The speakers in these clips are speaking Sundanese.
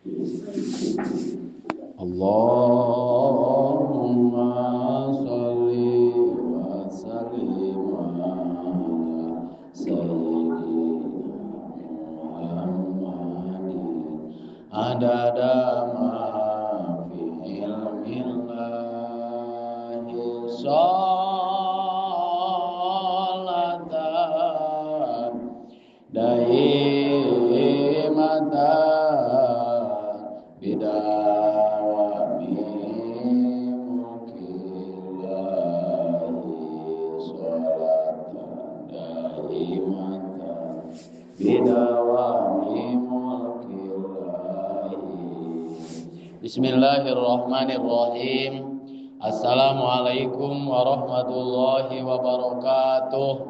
Allahumma sholli wa sallim ala sayyidina Muhammadin adada ma fi ilmillahi sholatan daimatan bidawami mulkillahi sholatan daimatan bidawami mulkillahi. Bismillahirrahmanirrahim. Assalamualaikum warahmatullahi wabarakatuh.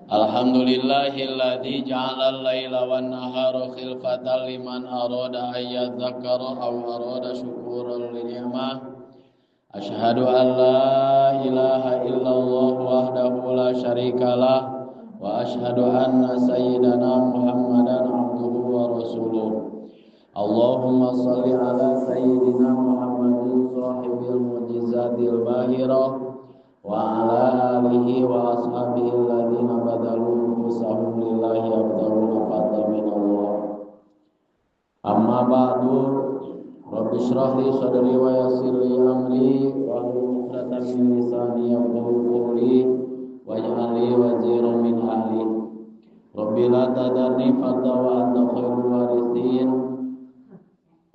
Alhamdulillahilladzi ja'ala al-laila wan nahara khilfatan liman arada an yadhakkara aw arada syukuran li ni'mah. Asyhadu an la ilaha illallah wahdahu la syarikalah wa asyhadu anna sayyidana Muhammadan abduhu wa rasuluh. Allahumma shalli ala sayyidina Muhammadin sahibil mu'jizatil bahirah wa ala alihi wa ashabihi alladziina badalu anfusahum lillahi yabtaguna fadlan minallah. Amma ba'du. Rabbi shrah li sadri wa yassir li amri wahlul 'uqdatam min lisani yafqahu qawli waj'al li waziran min ahli. Rabbi la tadarni fardan wa anta khairul warithin.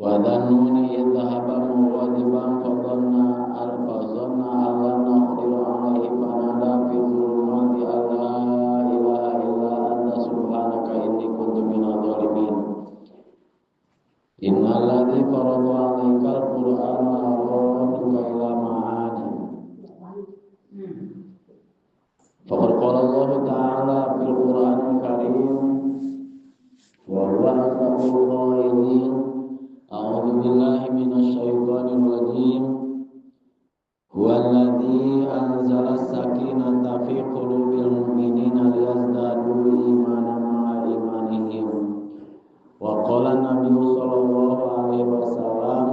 Wa dhannuni idh dhahaba mughadiban fadhanna alfazanna allan naqdiru alaihi fanada fi dhulumati alla ilaha illa anta subhanaka inni kuntu minadh dhalimin. Innal ladzi farada 'alaikal qur'ana laraduka ila ma'ad. Faqad qala Allahu ta'ala fil Qur'anil Karim wa huwa asdaqul qailin. A'udzu billahi minasyaitonir rajim. Huwallazi anzala as-sakinata fi qulubil mu'minina liyazdadu imanan ma'a imanihim. Wa qala Nabi sallallahu alaihi wasallam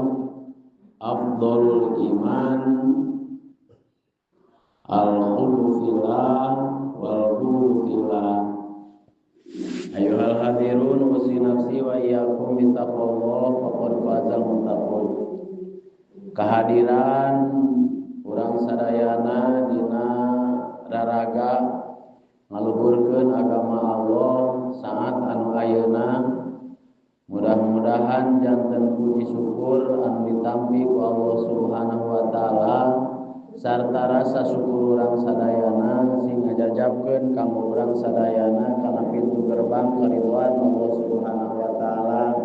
afdhalul iman al-hubbu fillah wal bughdu fillah. Ayyuhal hadirun usi nafsi wa iyyakum bittaqwallah faqad fazal muttaqun. Kehadiran urang sadayana dina raraga ngaluhurkeun agama Allah saat anu ayeuna, mudah-mudahan janten puji syukur anu ditampi ku Allah Subhanahu wa taala sarta rasa syukur urang sadayana sing ngajajabkeun kanggo urang sadayana kana pintu gerbang karidhoan Allah Subhanahu wa taala.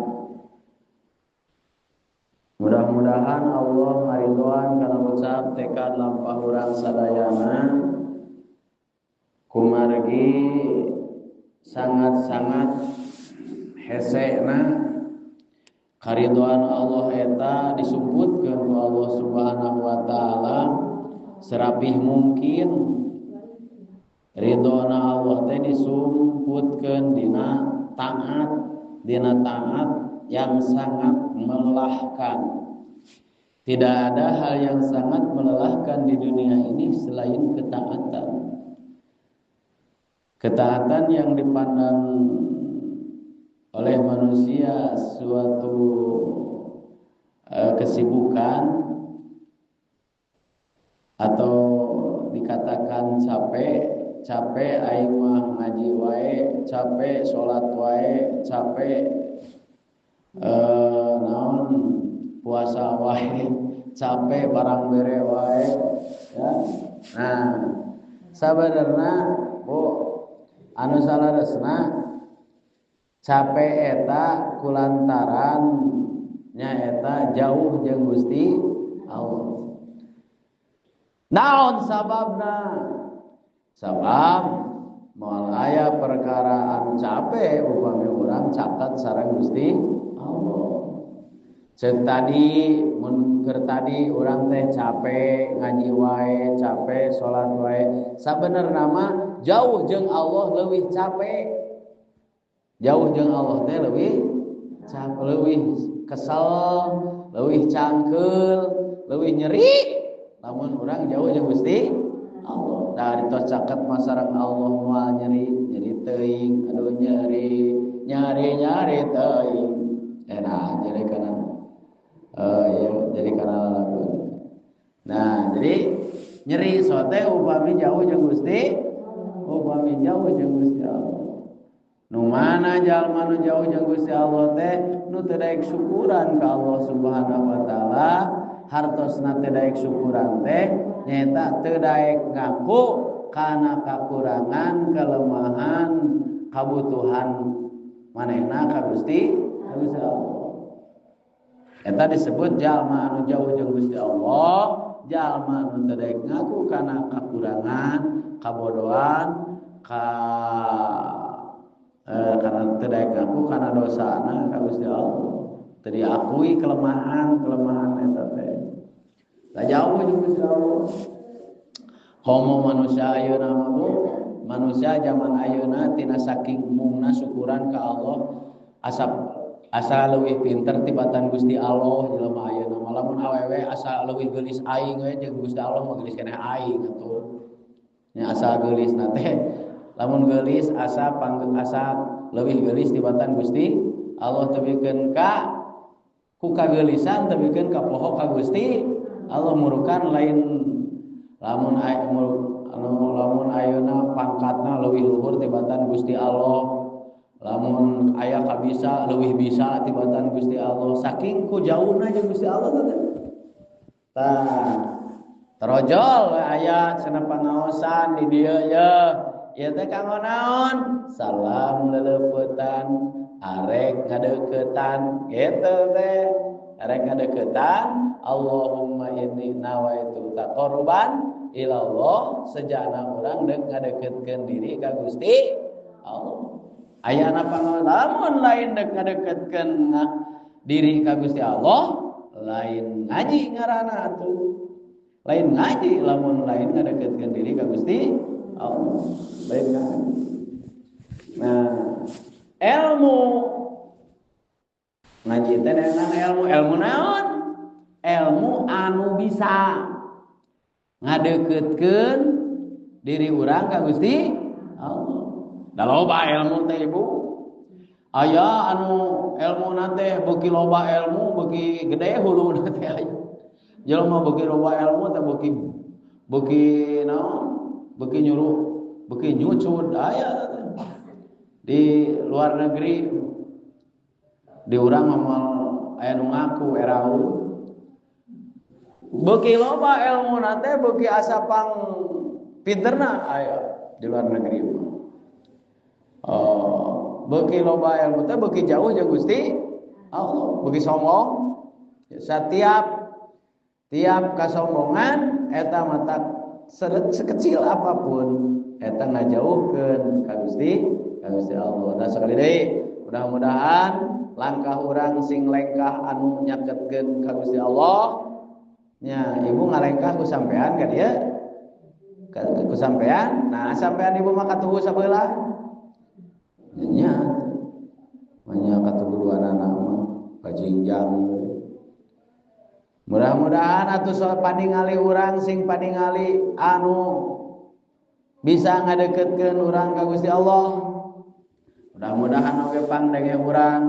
Mudah-mudahan Allah ngaridhoan kana ucap tekad lampah urang sadayana kumargi sangat-sangat hesena karidhoan Allah eta disumputkeun ku Allah Subhanahu wa taala serapih mungkin. Ridhona Allah teh disumputkeun dina taat yang sangat melelahkan. Tidak ada hal yang sangat melelahkan di dunia ini selain ketaatan. Ketaatan yang dipandang oleh manusia suatu kesibukan atau dikatakan capek, capek aing mah ngaji wae, capek salat wae, capek naon puasa wae, capek barang bere wae, ya. Nah, sabenerna Bu anu salaresna capek eta kulantaran nya eta jauh jeung Gusti Allah. Naon sababna? Sabab moal aya perkara anu capek upami urang caket sareng Gusti Allah. Ceuk tadi mun keur tadi urang teh capek ngaji wae, capek salat wae. Sabenerna mah jauh jeung Allah leuwih capek. Jauh jeung Allah teh leuwih Capek, leuwih kesel, leuwih cangkeul, leuwih nyeri lamun urang jauh jeung Gusti Allah. Dari tos caket masarang Allah moal nyeri, nyeri teuing, aduh nyeri, nyari nyari teuing. Enak jadi kana ya jadi kana lagu. Nah, jadi nyeri sote upami jauh jeung Gusti, upami jauh jeung Gusti Allah. Nu mana jalma nu jauh jeung Gusti Allah teh nu teu daek syukuran ka Allah Subhanahu wa taala, hartosna teu daek syukuran teh nyaeta teu daek ngaku kana kakurangan, kelemahan, kabutuhan manehna ka Gusti Allah. Eta disebut jalma anu jauh jeung Gusti Allah, jalma anu teu daek ngaku kana kakurangan, kabodohan, ka karena teu daek ngaku kana dosana ka Gusti Allah. Teu diakui kelemahan-kelemahan eta teh. Da jauh jeung Gusti Allah. Komo manusia ayeuna mah Bu, manusia zaman ayeuna tina saking mungna syukuran ka Allah, asa leuwih pinter tibatan Gusti Allah jelema ayeuna mah. Lamun awewe asa leuwih geulis aing we jeung Gusti Allah mah geulis keneh aing atuh. Nya asa geulisna teh lamun geulis asa asa leuwih geulis tibatan Gusti Allah tebikeun ka ku kageulisan tebikeun ka poho ka Gusti Allah murukan lain lamun lamun ayeuna pangkatna leuwih luhur tibatan Gusti Allah, lamun aya kabisa leuwih bisa tibatan Gusti Allah, saking ku jauhna jeung Gusti Allah teh. Tah terojol aya cenah pangaosan di dieu ye. Ieu teh kanggo naon? Salam leleupetan, arek ngadeuketan kitu teh. Arek ngadeuketan, Allahumma inni nawaitu taqarruban ilallah, sejana urang deuk ngadeukeutkeun diri ka Gusti Allah. Ayana pangaosan lamun lain deuk ngadeukeutkeun diri ka Gusti Allah, lain ngaji ngaranna atuh. Lain ngaji lamun lain ngadeukeutkeun diri ka Gusti Allah. Lain ngaji. Nah, ilmu ngaji teh ilmu, ilmu naon? Ilmu anu bisa ngadeukeutkeun diri urang ka Gusti Allah. Da loba ilmu teh Ibu. Aya anu ilmuna teh beuki loba ilmu beuki gede huluna teh aya. Jelema beuki loba ilmu teh beuki beuki naon? Beuki nyuruh, beuki nyucud aya di luar negeri. Di urang mah moal aya nu ngaku erau. Beuki loba ilmuna teh beuki asa pang pinterna aya di luar negeri. Oh, beuki loba ilmu teh beuki jauh jeung Gusti Allah, beuki sombong. Setiap tiap kasombongan eta mata sekecil apapun eta ngajauhkeun ka Gusti Allah. Nah sekali deui mudah-mudahan langkah urang sing lengkah anu nyaketkeun ka Gusti Allah. Nya ibu ngalengkah ku sampean ka dieu. Ku sampean. Nah sampean ibu mah katuhu sabelah. Nya nya katuhu duanana mah bajingjang. Mudah-mudahan atuh soal paningali urang sing paningali anu bisa ngadeukeutkeun urang ka Gusti Allah. Mudah-mudahan oge pangdenge urang,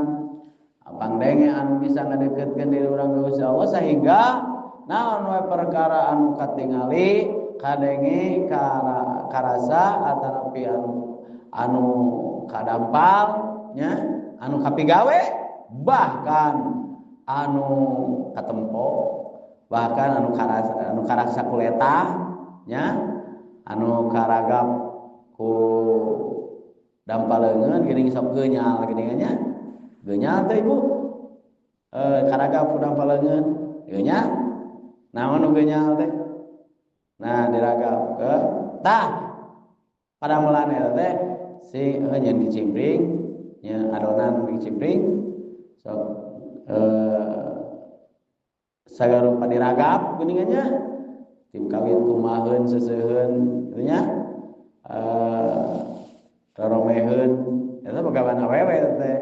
pangdenge anu bisa ngadeukeutkeun diri urang ka Gusti Allah sehingga naon we perkara anu katingali, kadenge, karasa atanapi anu kadampal nya, anu kapigawe bahkan anu katempo, bahkan anu karasa, anu karasa kuletah nya, anu karagap ku dampal leungeun geuning sok geunyal geuningan nya. Geunyal teh Ibu. Karagap ku dampal leungeun geunyal. Naon nu geunyal teh? Nah diragap ke tah pada mulane teh si nyeun kicimpring nya adonan kicimpring sok sagarupa diragap geuningan nya tim kawin kumaheun seseuheun kitu nya roromeheun eta pagawean awewe teh.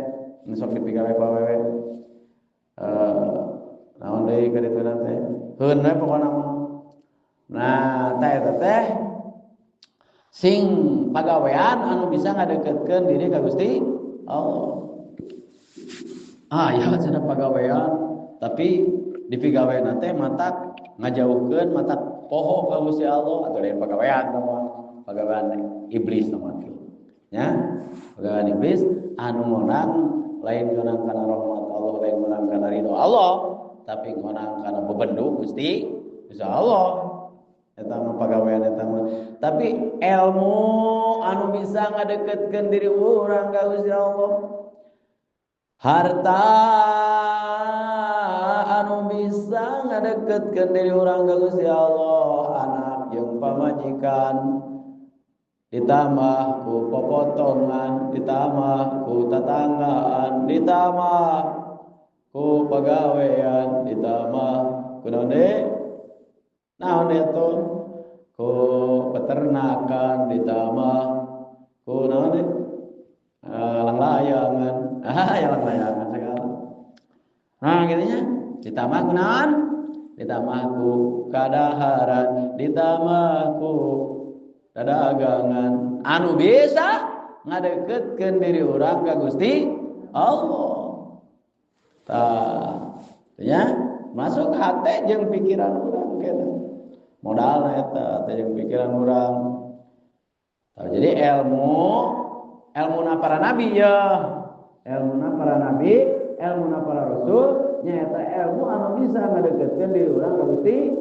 Nu sok dipigawe ku awewe. Naon deui ka dituna teh? Heun we pokona mah. Nah, teh eta teh sing pagawean anu bisa ngadeukeutkeun diri ka Gusti Allah. Ah, ya cenah pagawean, tapi dipigawena teh matak ngajauhkeun, matak poho ka Gusti Allah atau lain pagawean mah pagawean iblis mah kieu. Nya, pagawean iblis anu ngonang lain ngonang kana rahmat Allah, lain ngonang kana ridho Allah, tapi ngonang kana bebendu Gusti Gusti Allah. Eta mah pagawean eta mah. Tapi ilmu anu bisa ngadeukeutkeun diri urang ka Gusti Allah. Harta anu bisa ngadeukeutkeun diri urang ka Gusti Allah, anak jeung pamajikan ditambah ku popotongan, ditambah ku tatanggaan, ditambah ku pagawean, ditambah ku naon deui? Naon itu? Ku peternakan, ditambah ku naon deui? Langlayangan. Ah, ya langlayangan segala. Nah, gitu nya. Ditambah ku naon? Ditambah ku kadaharan, ditambah ku dagangan anu bisa ngadeukeutkeun diri urang ka Gusti Allah. Tah, nya masuk hate jeung pikiran urang kitu. Modalna eta teh jeung pikiran urang. Tah, jadi ilmuna para nabi ya. Ilmuna para nabi, ilmuna para rasul nyaeta ilmu anu bisa ngadeukeutkeun diri urang ka Gusti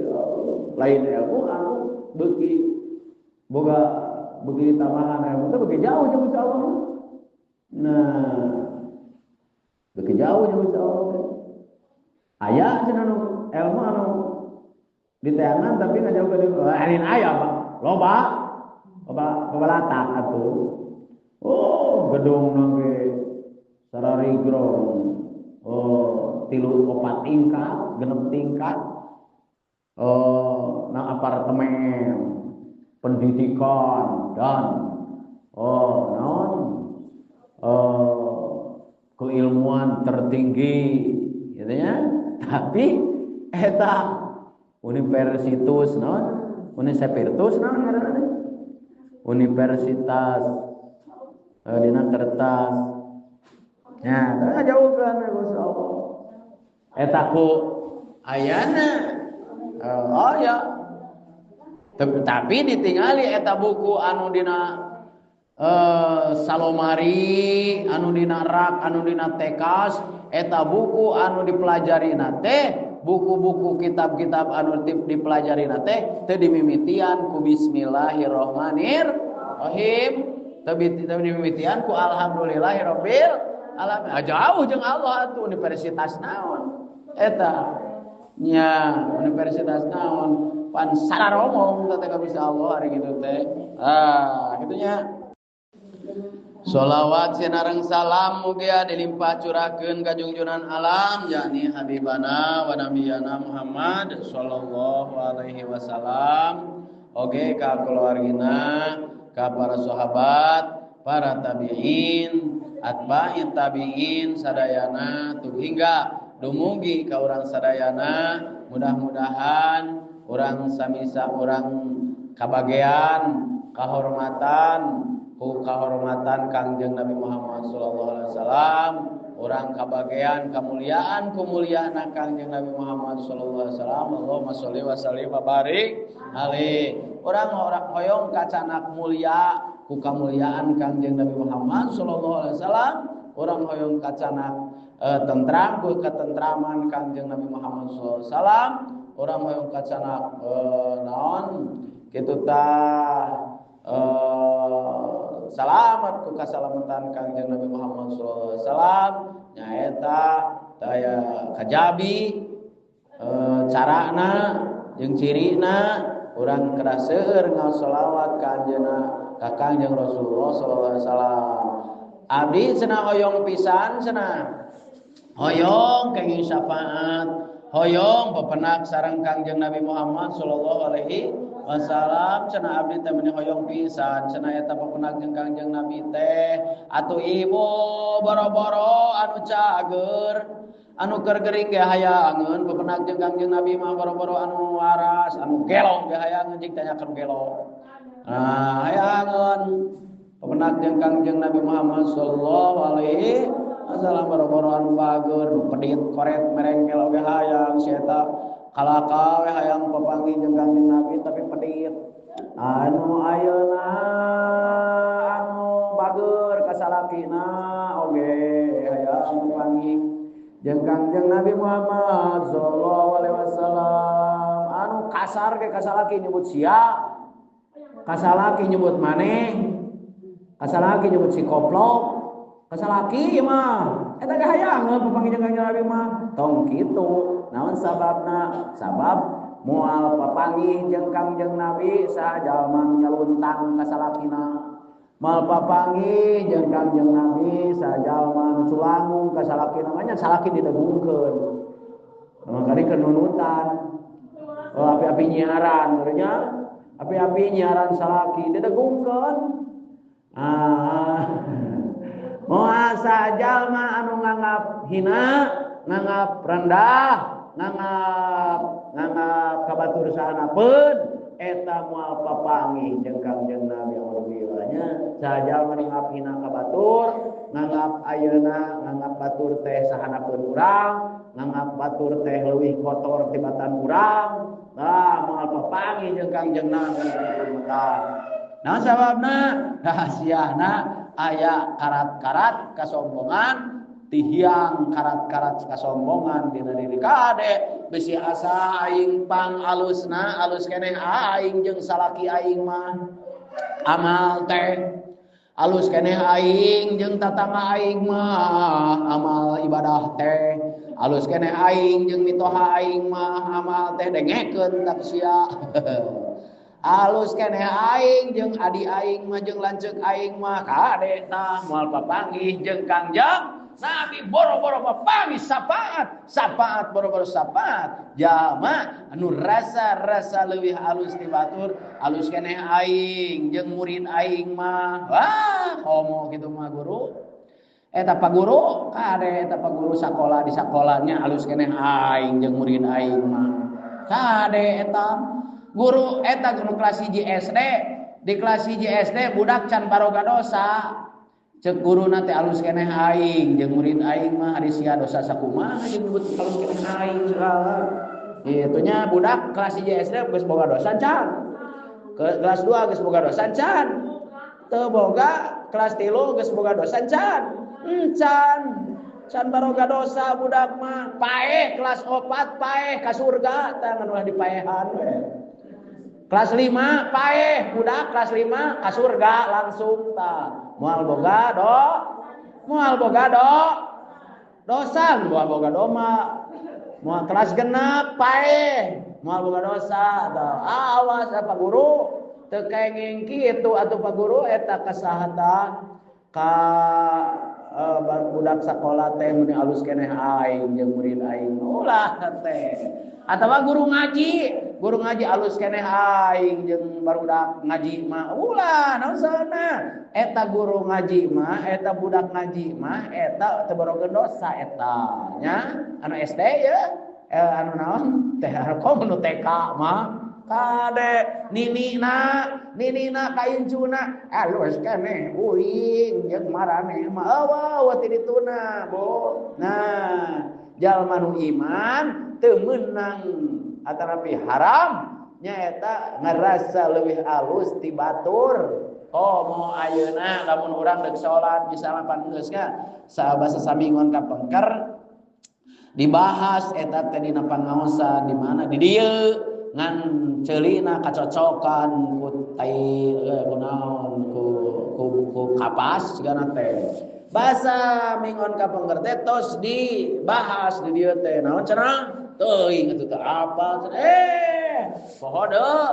Allah. Lain ilmu anu beuki boga beuki tambahan ilmu teh beuki jauh jeung Gusti Allah. Nah, beuki jauh jeung Gusti Allah. Aya cenah nu ilmu anu diteangan tapi ngajauhkeun diri. Lain aya Pak. Loba loba babalatak atuh. Oh, gedung nangge sararigrong. Oh, 3 4 tingkat, 6 tingkat. Oh, nang apartemen, pendidikan dan oh naon? Keilmuan tertinggi gitu ya. Tapi eta universitas naon? Universitas naon ngaranna? Universitas dina kertas. Nya, tah jauhkeun Gusti Allah. Eta ku ayana. Oh ya. Tapi ditingali eta buku anu dina salomari, anu dina rak, anu dina tekas, eta buku anu dipelajarina teh, buku-buku kitab-kitab anu dipelajarina teh teu dimimitian ku bismillahirrahmanirrahim, teu dimimitian ku alhamdulillahirabbil alamin. Ah, jauh jeung Allah atuh universitas naon eta nya, universitas naon pan sararomong teh ka bisa Allah ari kitu teh. Ah, kitu nya. Sholawat sinareng salam mugia dilimpah curahkeun ka junjunan alam yakni habibana wa nabiyana Muhammad sallallahu alaihi wasallam, oge ka keluargina, ka para sahabat, para tabi'in, atba'in tabi'in sadayana tuh hingga dumugi ka urang sadayana. Mudah-mudahan urang samisa urang kabagean kahormatan ku kahormatan Kangjeng Nabi Muhammad sallallahu alaihi wasallam, urang kabagean kamuliaan kumuliaana Kangjeng Nabi Muhammad sallallahu alaihi wasallam. Allahumma sholli wa sallim wa barik alaihi. Urang hoyong kacanak mulia ku kamuliaan Kangjeng Nabi Muhammad sallallahu alaihi wasallam, urang hoyong kacanak tentram ku ketentraman Kangjeng Nabi Muhammad sallallahu alaihi wasallam, urang hoyong kacanak naon kitu tah salamat ku kasalamatan Kangjeng Nabi Muhammad sallallahu alaihi wasallam nyaeta daya kajabi carana jeung cirina urang kedah seueur ngasolawat ka anjeunna ka Kangjeng Rasulullah sallallahu alaihi wasallam. Abdi cenah hoyong pisan cenah hoyong kenging syafaat, hoyong pepenak sareng Kangjeng Nabi Muhammad sallallahu alaihi Wasallam cenah abdi teh meuni hoyong pisan cenah eta papendak jeung Kangjeng Nabi teh atuh ibu boro-boro anu cager anu keur gering ge hayangeun papendak jeung Kangjeng Nabi mah boro-boro anu waras anu gelo ge hayangeun cik tanyakeun gelo. Nah hayangeun papendak jeung Kangjeng Nabi Muhammad sallallahu alaihi wasallam boro-boro anu bager nu pedit koret merengkel oge hayang si eta kalaka we hayang papanggih jeung Kangjeng Nabi tapi pedit. Anu ayeuna anu bager ka salakina oge hayang papanggih jeung Kangjeng Nabi Muhammad sallallahu alaihi wasallam anu kasar ge ka salaki nyebut sia, ka salaki nyebut maneh, ka salaki nyebut si koplok, ka salaki mah eta ge hayang papanggih jeung Kangjeng Nabi mah tong kitu. Naon sababna? Sabab moal papanggih jeung Kangjeng Nabi sajalma nyaluntang ka salakina. Moal papanggih jeung Kangjeng Nabi sajalma nu culangung ka salakina, nya salaki didegungkeun. Mangkali kenunutan. Oh, api-api nyiaran nya, api-api nyiaran salaki didegungkeun. Ah. Moal sajalma anu nganggap hina, nganggap rendah, nganggap kabatur sahanapeun eta moal papanggih jeung Kangjeng Nabi alhamdulillah nya. Sajalma nganggap hina ka batur, nganggap ayeuna nganggap batur teh sahanapeun urang, nganggap batur teh leuwih kotor tibatan urang, nah moal papanggih jeung Kangjeng Nabi alhamdulillah. Nah sababna rahasiana aya karat-karat kasombongan tihiang karat-karat kasombongan dina diri kade bisi asa aing pang alusna alus keneh aing jeung salaki aing mah amal teh alus keneh aing jeung tatangga aing mah amal ibadah teh alus keneh aing jeung mitoha aing mah amal teh dengekeun tak sia alus keneh aing jeung adi aing mah jeung lanceuk aing mah kade tah moal papanggih jeung Kangjeng Nabi boro-boro papanggih syafaat, syafaat boro-boro syafaat jalma anu rasa-rasa leuwih alus ti batur, alus keneh aing jeung murid aing mah. Wah, komo kitu mah guru. Eta pak guru, kade eta pak guru sakola di sakolanya alus keneh aing jeung murid aing mah. Kade eta guru eta nu kelas 1 SD, di kelas 1 SD budak can baroga dosa. Cek guru nanti alus keneh aing jeung murid aing mah ari sia dosa sakumaha jeung nyebut alus keneh aing segala. Kitu nya budak kelas 1 SD geus boga dosa can. Ke kelas 2 geus boga dosa can. Teu boga kelas 3 geus boga dosa can. Can. Can baroga dosa budak mah. Paeh kelas 4 paeh ka surga tah ngan ulah dipaehan we. Kelas 5 paeh budak kelas 5 ka surga langsung tah. Moal boga do, moal boga do, dosa moal boga doma, moal kelas genep paeh, moal boga dosa. Awas apa guru, teu kenging kitu atuh pak guru eta kasahata ka budak sakola teh mun alus keneh aing jeung murid aing ulah teh. Atawa guru ngaji alus keneh aing jeung barudak ngaji mah ulah naon saena eta guru ngaji mah eta budak ngaji mah eta teu baroga dosa eta nya anu SD ya anu naon teh komo nu TK mah kade ninina ka incuna alus keneh uing jeung maraneh mah eueuh ti dituna bo. Nah jalma nu iman teu meunang atanapi haram nyaeta ngerasa leuwih alus ti batur. Oh mau ayeuna lamun urang deuk salat misalna pan geus nya sabasa samingon ka pengker dibahas eta teh dina pangaosan di mana di dieu ngan ceulina kacocokan ku tai kunaon ku kapas sigana teh. Basa mingon ka pengker teh tos dibahas di dieu teh naon cenah teuing atuh teh apa poho deui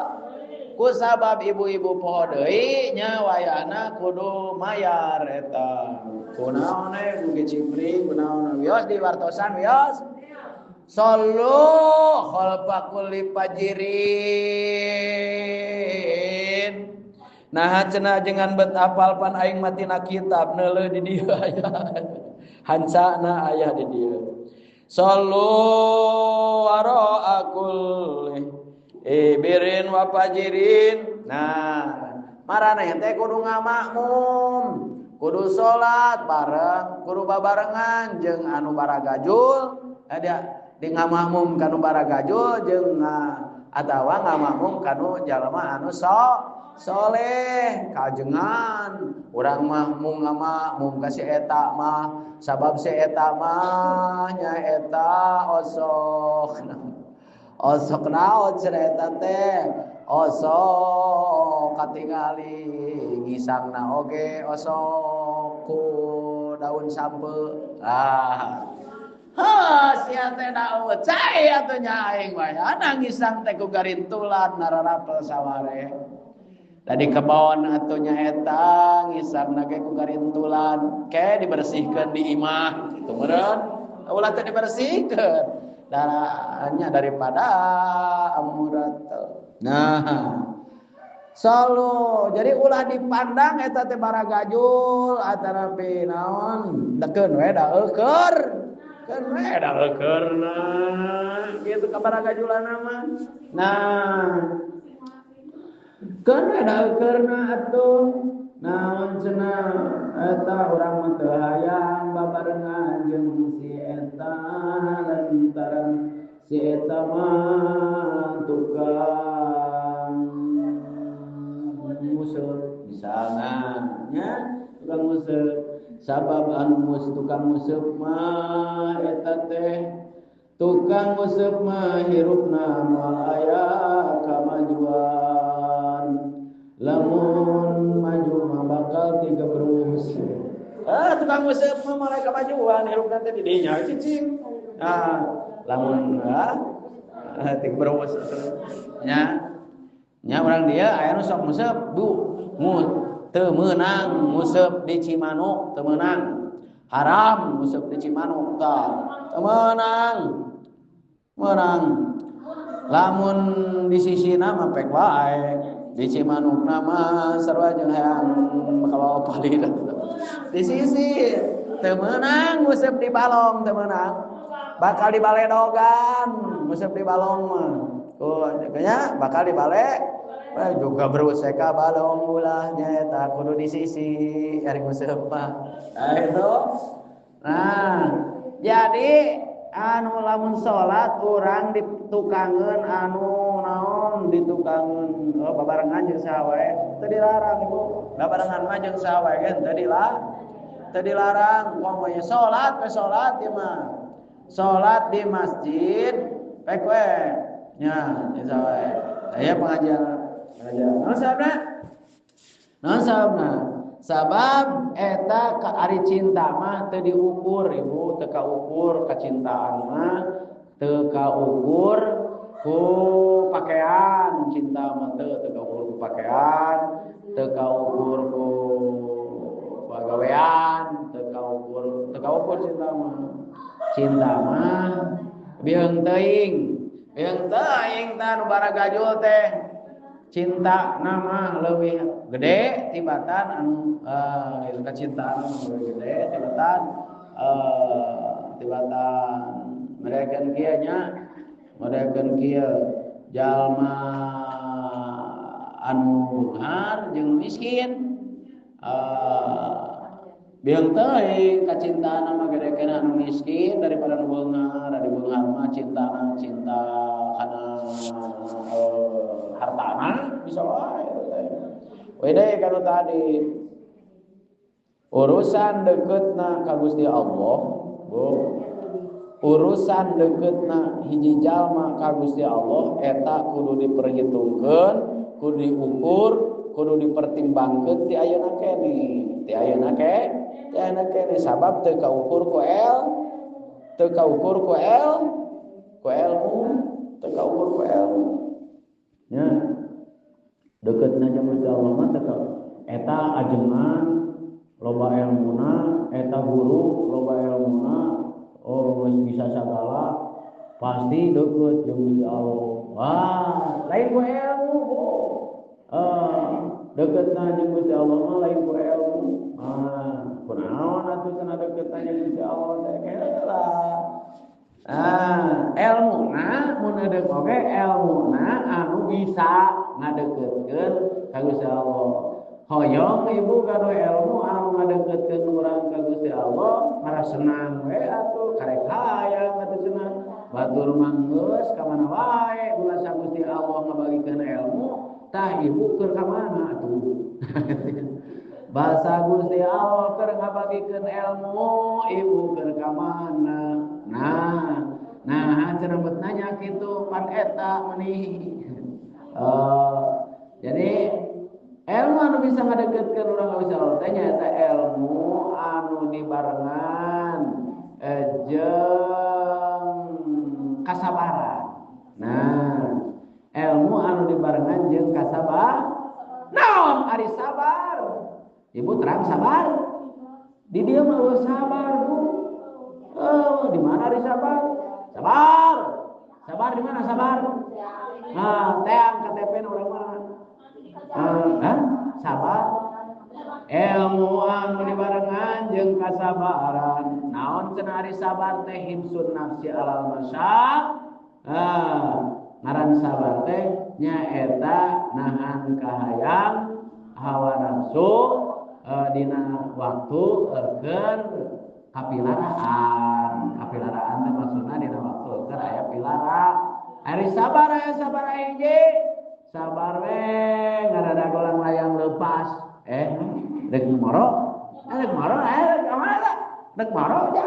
ku sabab ibu-ibu poho deui nya wayahna kudu mayar eta kunaon we ku kicipring kunaon wios di wartosan wios Sallu khalfa kulli fajirin. Nah cenah jangan bet apal pan aing matina kitab neuleuh di dieu aya. Hancana aya di dieu. Sallu wara'a kulli ibirin wa fajirin. Nah, maraneh teh kudu ngamakmum, kudu salat bareng, kudu babarengan jeung anu baragajul, ada di ngamakmum kanu baragajul jeung atawa ngamakmum kanu jalma anu soleh kajengan. Urang mah mung ngamakmum ka si eta mah sabab si eta mah nyaeta osok. Osok naon cenah eta teh? Osok katingali ngisangna oge osok ku daun sampe. Ah. Ha sia teh daun cai atuh nya aing wae. Ana ngisang teh ku garintulan nararapel saware. Tadi kebon atuh nya eta ngisangna ge ku garintulan ke dibersihkeun di imah kitu meureun. Ulah teh dibersihkeun. Darahnya daripada amurat. Nah, selalu jadi ulah dipandang eta teh baragajul atanapi naon dekeun we da eueur. Keun we da eueurna kitu ka baragajulanna mah. Nah, keun we da eueurna atuh. Naon cenah eta urang mah teu hayang babarengan jeung si eta lantaran si eta mah tukang nguseup misalna nya tukang nguseup sabab anu tukang nguseup mah eta teh tukang nguseup mah hirupna moal aya kamajuan lamun maju mah bakal tiga berus. Ah tukang nguseup mah moal aya kamajuan hirupna teh di dinya cicing. Nah lamun tiga berus nya nya urang dieu aya nu sok nguseup bu teu meunang nguseup di Cimanuk teu meunang haram nguseup di Cimanuk tah teu meunang meunang lamun di sisina mah pek wae di Cimanuk mah sarua jeung hayang kabawa palid di sisi teu meunang nguseup di balong teu meunang bakal dibaledogan nguseup di balong mah oh nya bakal dibale juga beruseka balong ulahnya eta kudu di sisi ari nguseup mah. Nah itu. Nah, jadi anu lamun salat urang ditukangeun anu naon ditukangeun oh, babarengan jeung saha wae teu dilarang ibu. Babarengan mah jeung saha wae ge teu dilarang komo ye salat we salat ieu mah. Salat di masjid pek we nya jeung saha wae. Aya pengajian. Naon sababna? Naon sababna? Sabab eta ka ari cinta mah teu diukur ibu, teu kaukur kacintaan mah, teu kaukur ku pakaian cinta mah teu kaukur ku pakaian, teu kaukur ku pagawean, teu kaukur cinta mah. Cinta mah bieung teuing tah nu baragajul teh. Cinta nama leuwih gede tibatan anu kacintaan leuwih gede tibatan tibatan mereka kieu nya mereka kieu jalma anu beunghar jeung miskin bieung teuing kacintaan mah gede kana anu miskin daripada anu beunghar ari beunghar mah cintana cinta kana hartana bisa wae. Wede kalau tadi urusan deketna ka Gusti Allah, Bu. Urusan deketna hiji jalma ka Gusti Allah eta kudu diperhitungkeun, kudu diukur, kudu dipertimbangkeun ti ayeuna keneh. Ti ayeuna ke, ti ayeuna keneh sabab teu kaukur ku el, teu kaukur ku el, ku ilmu, teu kaukur ku ilmu. Nya deketna jeung Gusti Allah mah teu eta ajengan loba elmuna, eta guru loba elmuna, oh geus bisa sagala, Pasti deket jeung Gusti Allah. Wah, lain ku ilmu, Bu. Deketna jeung Gusti Allah mah lain ku ilmu. Ah, kunaon atuh cenah deketna jeung Gusti Allah teh heula. Ah, elmuna mun deuk oge elmuna anu bisa ngadeukeutkeun ka Gusti Allah. Hoyong ibu gaduh ilmu anu ngadeukeutkeun urang ka Gusti Allah, marasenang we atuh karek hayang atuh cenah. Batur mah geus ka mana wae ulah sa Gusti Allah ngabagikeun ilmu, tah ibu keur ka mana atuh. Bahasa Gusti Allah keur ngabagikeun ilmu, ibu keur ka mana? Nah, cenah bet nanya kitu pan eta meuni. Jadi ilmu anu bisa ngadeukeutkeun urang ka Gusti Allah teh nyaeta ilmu anu dibarengan jeung kasabaran. Nah, ilmu anu dibarengan jeung kasabaran. Naon ari sabar? Ibu terang sabar. Di dieu mah eueuh sabar, Bu. Di mana ari sabar? Sabar. Sabar di mana sabar? Nah, teang KTP na urang mana? Sabar. Ilmu anu dibarengan jeung kasabaran. Naon cenah ari sabar teh hibsun nafsi alal masyak. Ngaran sabar teh nyaeta nahan kahayang hawa nafsu dina waktu keur kapilaraan. Kapilaraan teh maksudna dina waktu keur aya pilara. Ari sabar aya sabar hiji. Sabar we ngarada golang layang lepas. Rek moro? Rek moro rek ka mana? Rek moro ja.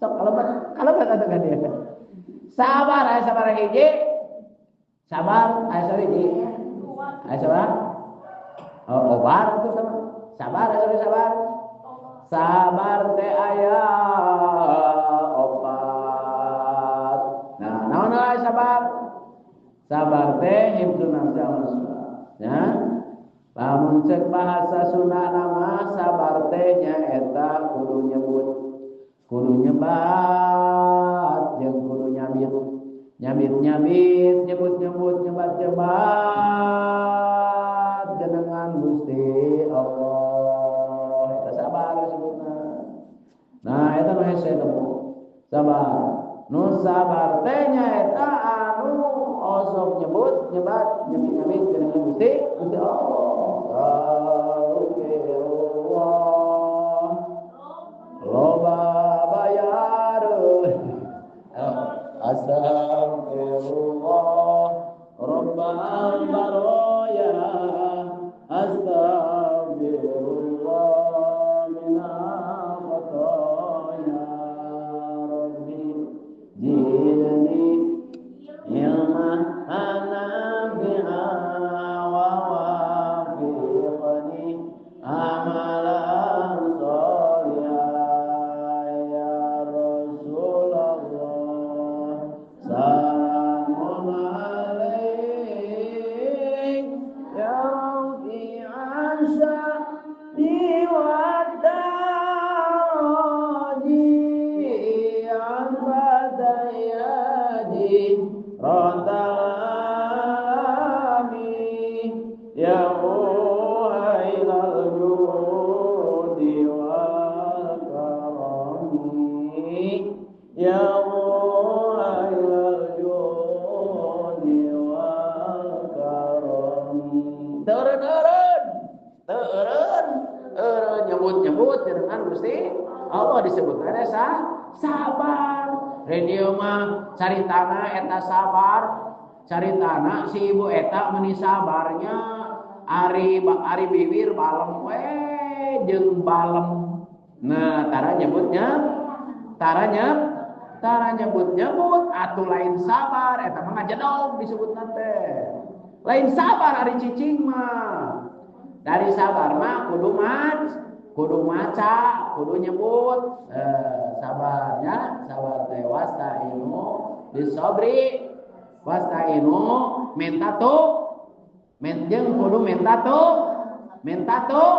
Sok kalebet atuh ka dieu. Sabar aya sabar hiji. Sabar aya sabar hiji. Aya sabar? Oh, obar atuh sama. Sabar aya sabar. Sabar teh aya opat. Nah, naon aya sabar? Sabar teh hibdun nafsi ya. Lamun cek bahasa Sunda nama sabar teh nyaeta kudu nyebut, kudu nyebat jeung kudu nyabit. Nyabit-nyabit, nyebut-nyebut, nyebat-nyebat jenengan Gusti Allah. Eta sabar disebutna. Nah, eta nu hese teh sabar. Nu sabar teh nyaeta anu osok nyebut, nyebat, nyebut-nyebut jenengan Gusti Gusti Allah. Astagfirullah. Loba bayareun. Astagfirullah Rabbal baraya. Astagfirullah minal khotoya. Rabbi zidni ilman nafi'a wa wafiqni amalan sholihan ya Rasulullah. Salamun alaik ya rabbi asya wa daraji abadayaji rotalami ya uhailal judi wal karami ya uhailal judi wal karami. Teureun teureun teureun nyebut-nyebut jenengan Gusti Allah disebutna sabar. Radio mah caritana eta sabar, caritana si ibu eta meuni sabarnya ari ari bibir balem we jeung balem. Nah, tara nyebutnya, tara nyebut-nyebut atuh lain sabar eta mah ngajedog disebutna teh. Lain sabar ari cicing mah. Dari sabar mah kudu kudu maca, kudu nyebut. Sabarnya, sabar teh wastainu bisobri, wastainu minta tuh, jeung kudu minta tuh, minta tuh,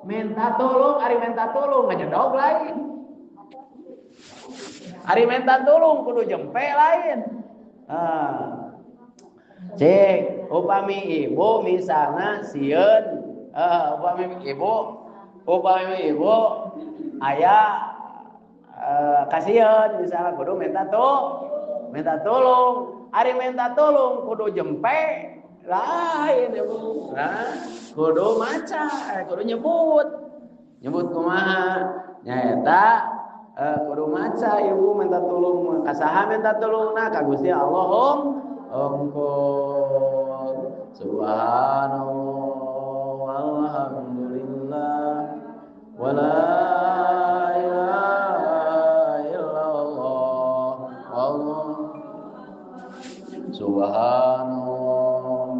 minta tolong, ari minta tolong ngajedog lain. Ari minta tulung kudu jempe lain. Cek, upami ibu misalnya sieun, upami ibu aya kasieun misalnya kudu minta tolong. Ari minta tolong kudu jempe lain ibu. Nah, kudu maca, kudu nyebut. Nyebut kumaha? Nyaeta kudu maca ibu minta tolong ka saha minta tolongna ka Gusti Allah. Ongkol subhanallah walhamdulillah wala ilaha illallah Allah subhanallah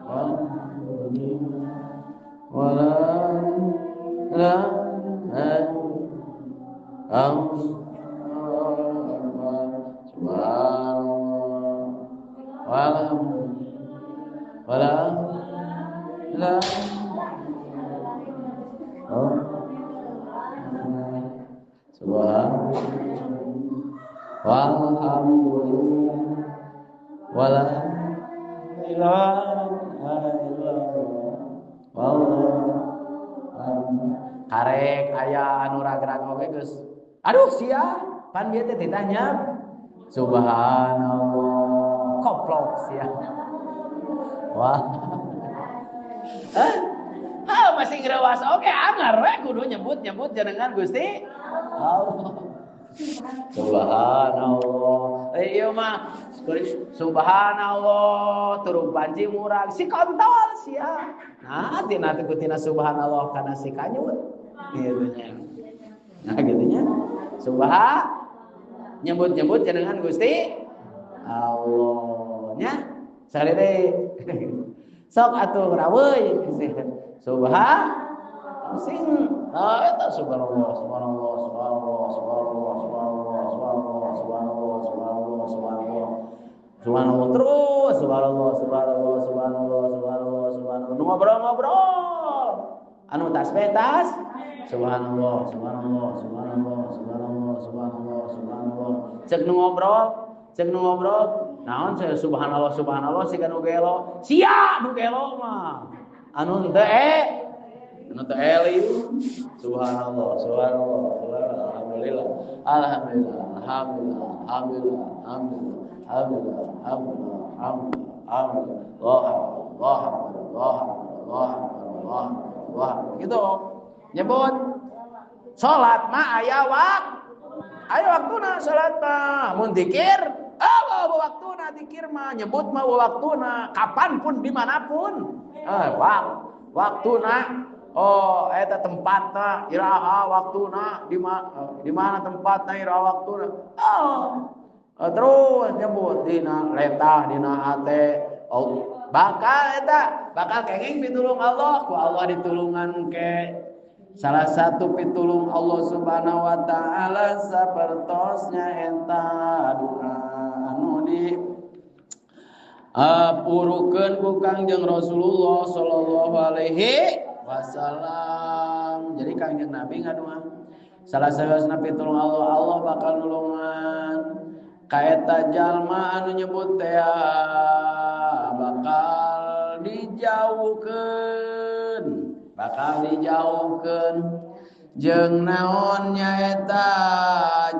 walhamdulillah wala ilaha illallah subhanallah wala la oh subhanallah walhamdulillah wala ilaha illallah wallahu karek aya anu ragrag oge geus aduh sia pan bieu teh ditanya subhanallah koplok sia. Wah. Hah? Masih ngerewas oke angar we kudu nyebut-nyebut jenengan Gusti Allah. Subhanallah. Ieu mah subhanallah turun panci murag si kontol sia. Nah, tina teh tina subhanallah kana si kanyut. Kitu nya. Nah, kitu nya. Subhan nyebut-nyebut jenengan Gusti Allah nya sare deui sok atuh raweuy subhan sing eta subhanallah subhanallah subhanallah subhanallah subhanallah subhanallah subhanallah subhanallah subhanallah subhanallah terus subhanallah subhanallah subhanallah subhanallah subhanallah ngobrol-ngobrol anu tasbih tas subhanallah subhanallah subhanallah subhanallah subhanallah subhanallah cek nu ngobrol naon saya subhanallah subhanallah siga nu gelo sia nu gelo mah anu teu eling subhanallah subhanallah subhanallah alhamdulillah alhamdulillah alhamdulillah alhamdulillah alhamdulillah alhamdulillah alhamdulillah Allah Allah Allah Allah Allah gitu nyebut salat mah aya waktuna salat mah mun zikir Allah waktuna zikir mah nyebut mah waktuna kapanpun dimanapun waktuna oh eta tempatna iraha waktuna di mana tempatna iraha waktuna oh terus nyebut dina letah dina hate oh, bakal eta bakal kenging pitulung Allah ku Allah ditulungan ke salah satu pitulung Allah Subhanahu wa taala sapertosnya eta doa anu di purukeun ku Kangjeng Rasulullah sallallahu alaihi wasallam. Jadi Kangjeng Nabi ngadoa salah sawiosna pitulung Allah, Allah bakal nulungan ka eta jalma anu nyebut teh bakal dijauhkeun jeung naon nyaeta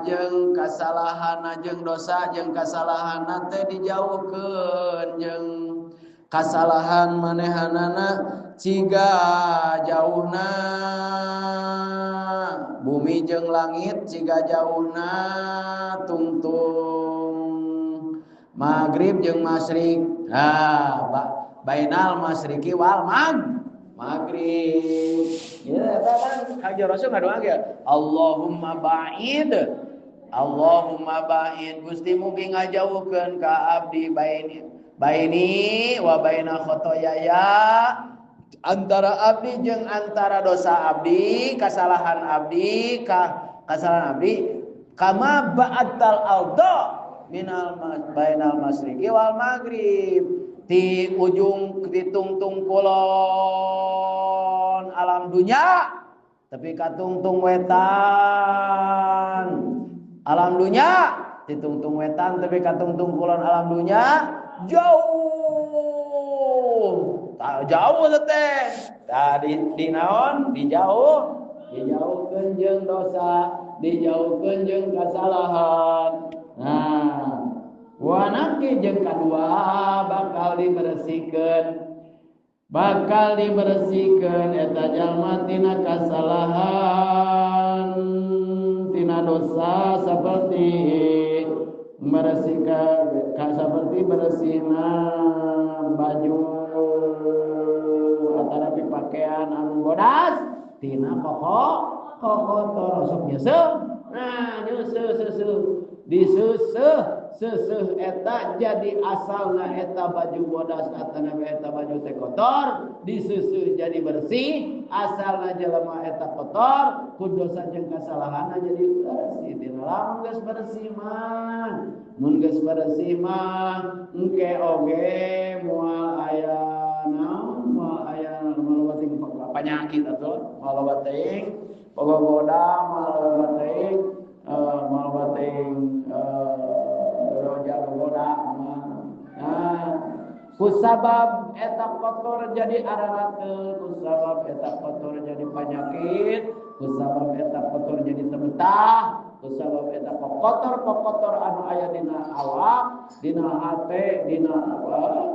jeung kasalahanna jeung dosa jeung kasalahanna teh dijauhkeun jeung kasalahan manehanana ciga jauhna bumi jeung langit ciga jauhna tungtung magrib jeung masyrik ah bainal masyriqi wal maghrib. Ya, eta kan Kanjeng Rasul ngadoa ge Allahumma ba'id Allahumma ba'id Gusti mugi ngajauhkeun ka abdi baini wa baina khotoyaya antara abdi jeung antara dosa abdi kasalahan abdi kasalahan abdi kama ba'atal aldo minal bainal masyriqi wal maghrib di ujung di tungtung kulon alam dunia tapi katungtung wetan Alam dunya ditungtung wetan tapi katungtung kulon alam dunya jauh. Jauh teh. Tah di naon? Di jauh. Dijauhkeun jeung dosa, dijauhkeun jeung kasalahan. Nah, wanaki jeung kadua bakal dibersihkeun. Bakal dibersihkeun eta jalma tina kasalahan, tina dosa seperti bersihkan seperti bersihna baju atanapi pakaian anu bodas tina kokotor sok nyeuseuh. Nah, nyeuseuh seuseuh diseuseuh seuseuh eta jadi asalna eta baju bodas atanapi eta baju teh kotor diseuseuh jadi bersih, asalna jelema eta kotor ku dosa jeung kasalahanna jadi bersih. Tina lamun geus bersih mah, mun geus bersih mah engke oge moal aya naon, moal aya moal teuing penyakit atuh, moal teuing bogogoda, moal teuing moal teuing roja gogoda. Nah, kusabab eta kotor jadi ararateul, kusabab eta kotor jadi penyakit, kusabab eta kotor jadi tebetah, kusabab eta kotor-kotor anu aya dina awak, dina hate, dina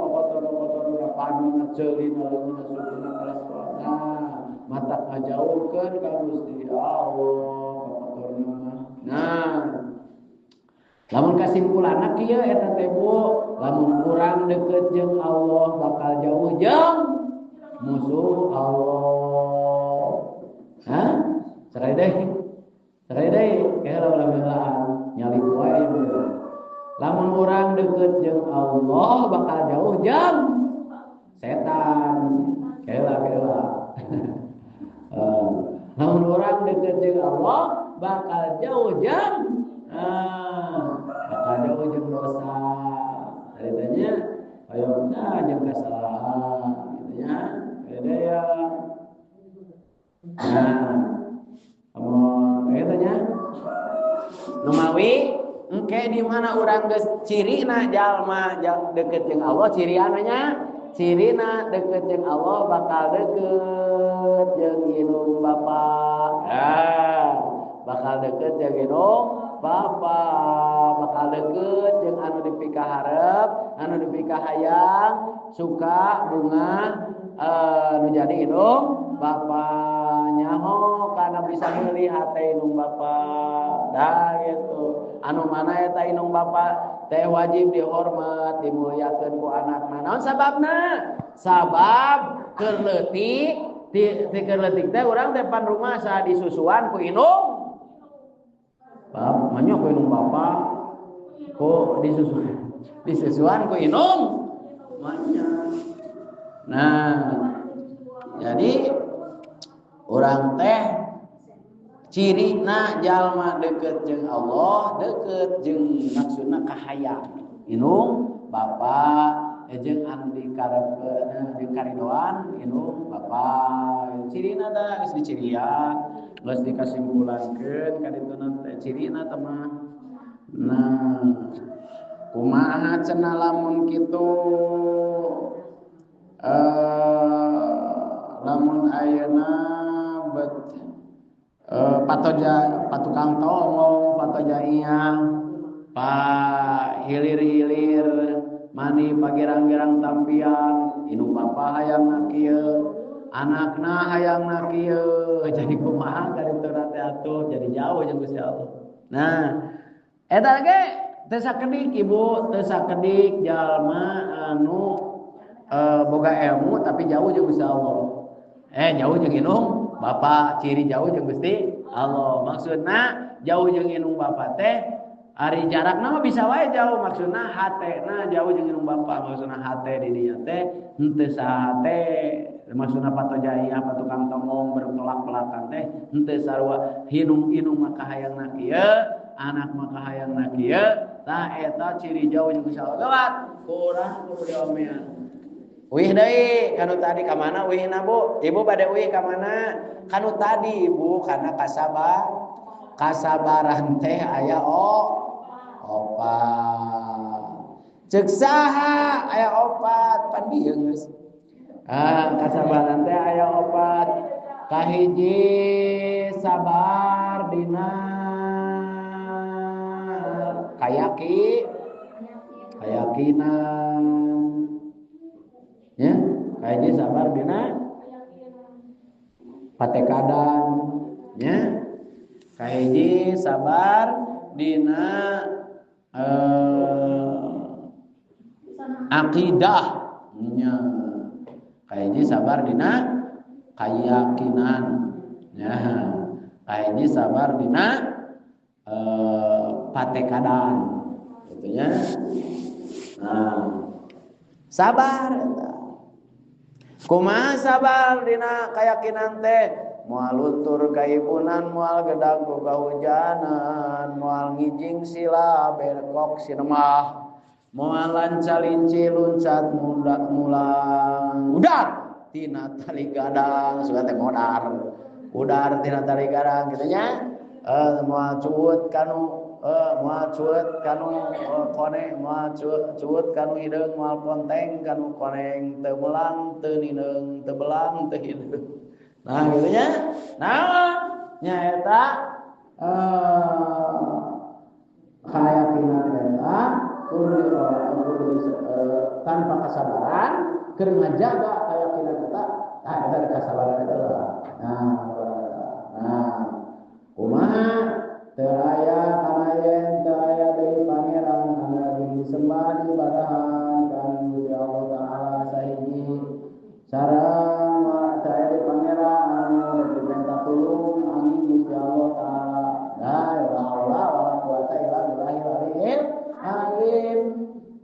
kotor-kotor dina panonna, ceulina, leungeunna, sukuna, kalasna. Mata ngajauhkeun ka Gusti Allah kotorna. Nah, lamun kasimpulanna kieu eta teh Bu, lamun kurang deket jeung Allah bakal jauh jeung musuh Allah. Hah? Cerai deui. Cerai deui, kayak lamun nyali wae. Lamun urang deket jeung Allah bakal jauh jeung setan. Kela-kela. Lamun urang deket jeung Allah bakal jauh jeung bakal jauh jeung dosa. Ceritanya ayo nah jeung kesalahan gitu nya. Beda ya. Nah, amun eta nya numawi engke di mana urang geus cirina jalma deket jeung Allah, ciriana nya cirina deket jeung Allah bakal deket jeung indung bapa. Ah, bakal deket jeung indung bapa, bakal deket jeung anu dipikaharep, anu dipikahayang, suka bunga nu jadi indung bapa nyaho karena bisa meuli hate indung bapa. Dah gitu. Anu mana eta indung bapa teh wajib dihormat, dimuliakeun ku anakna. Naon sababna? Sabab keur leutik, ti keur leutik teh urang teh pan rumah saha disusuan ku indung. Bap, manya ku indung bapa ku disusuan. Disusuan ku indung. Manya. Nah, jadi urang teh cirina jalma deket jeung Allah, deket jeung maksudna kahayang. Indung bapa jeung anu dikarepkeun jeung karidoan indung bapa. Cirina tah geus dicirian, geus dikasimpulankeun ka dituna teh cirina teh mah. Nah, kumaha cenah lamun kitu lamun ayeuna bet patoja patukang tongong patojaiyah pa hilir-hilir mani pagirang-girang tampian indung bapa hayangna kieu anakna hayangna kieu jadi kumaha karituna teh atuh jadi jauh jeung Gusti Allah. Nah, eta ge teu sakedik ibu, teu sakedik jalma anu boga ilmu tapi jauh jeung Gusti Allah. Jauh jeung indung bapa, ciri jauh jeung Gusti Allah. Maksudna jauh jeung indung bapa teh ari jarakna mah bisa wae jauh, maksudna hatena jauh jeung indung bapa, maksudna hate di dinya teh henteu sahate, maksudna patojaiah patukang tongong bertolak belakang teh henteu sarua hinung-inung maka hayangna kieu, anak maka hayangna kieu, tah eta ciri jauh jeung Gusti Allah. Gawat kurang kudu diomean. Uih deui kanu tadi ka mana uihna Bu? Ibu bade uih ka mana? Kanu tadi Ibu kana kasabab Kasabaran teh aya opat. Ceuk saha aya opat pan bieu geus. Ah, kasabaran teh aya opat. Kahiji sabar dina kayakinan. Ya, kahiji sabar dina patekadan, ya. Kahiji sabar dina akidah, nya. Kahiji sabar dina kayakinan, ya. Kahiji sabar dina patekadan, gitu nya. Nah, sabar eta. Kumaha sabar dina kayakinan teh? Moal luntur kaibunan, moal gedag ku kahujanan, moal ngijing sila berkok sinemah, moal lancalinci luncat mulang udar tina tali gadang, suka teh modar udar tina tali gadang kitu nya. Moal cuut kanu moal cuut kanu koneng, moal cuut kanu hideung, moal ponteng kanu koneng, teu melang teu nineung, teu belang teu hideung. Nah gitu nya. Nah nya eta kayakinan eta kudu tanpa kasabaran keur ngajaga keyakinan eta, tah eta kasabaran eta. Nah, nah kumaha teu aya kanayen teu aya deui pangeran anu disembah ibadahan kan Gusti Allah Taala sahiji sareng teu aya deui pangeran anu dipenta tulung amin Gusti Allah Taala. La haula wala quwata illa billahil aliyyil azim.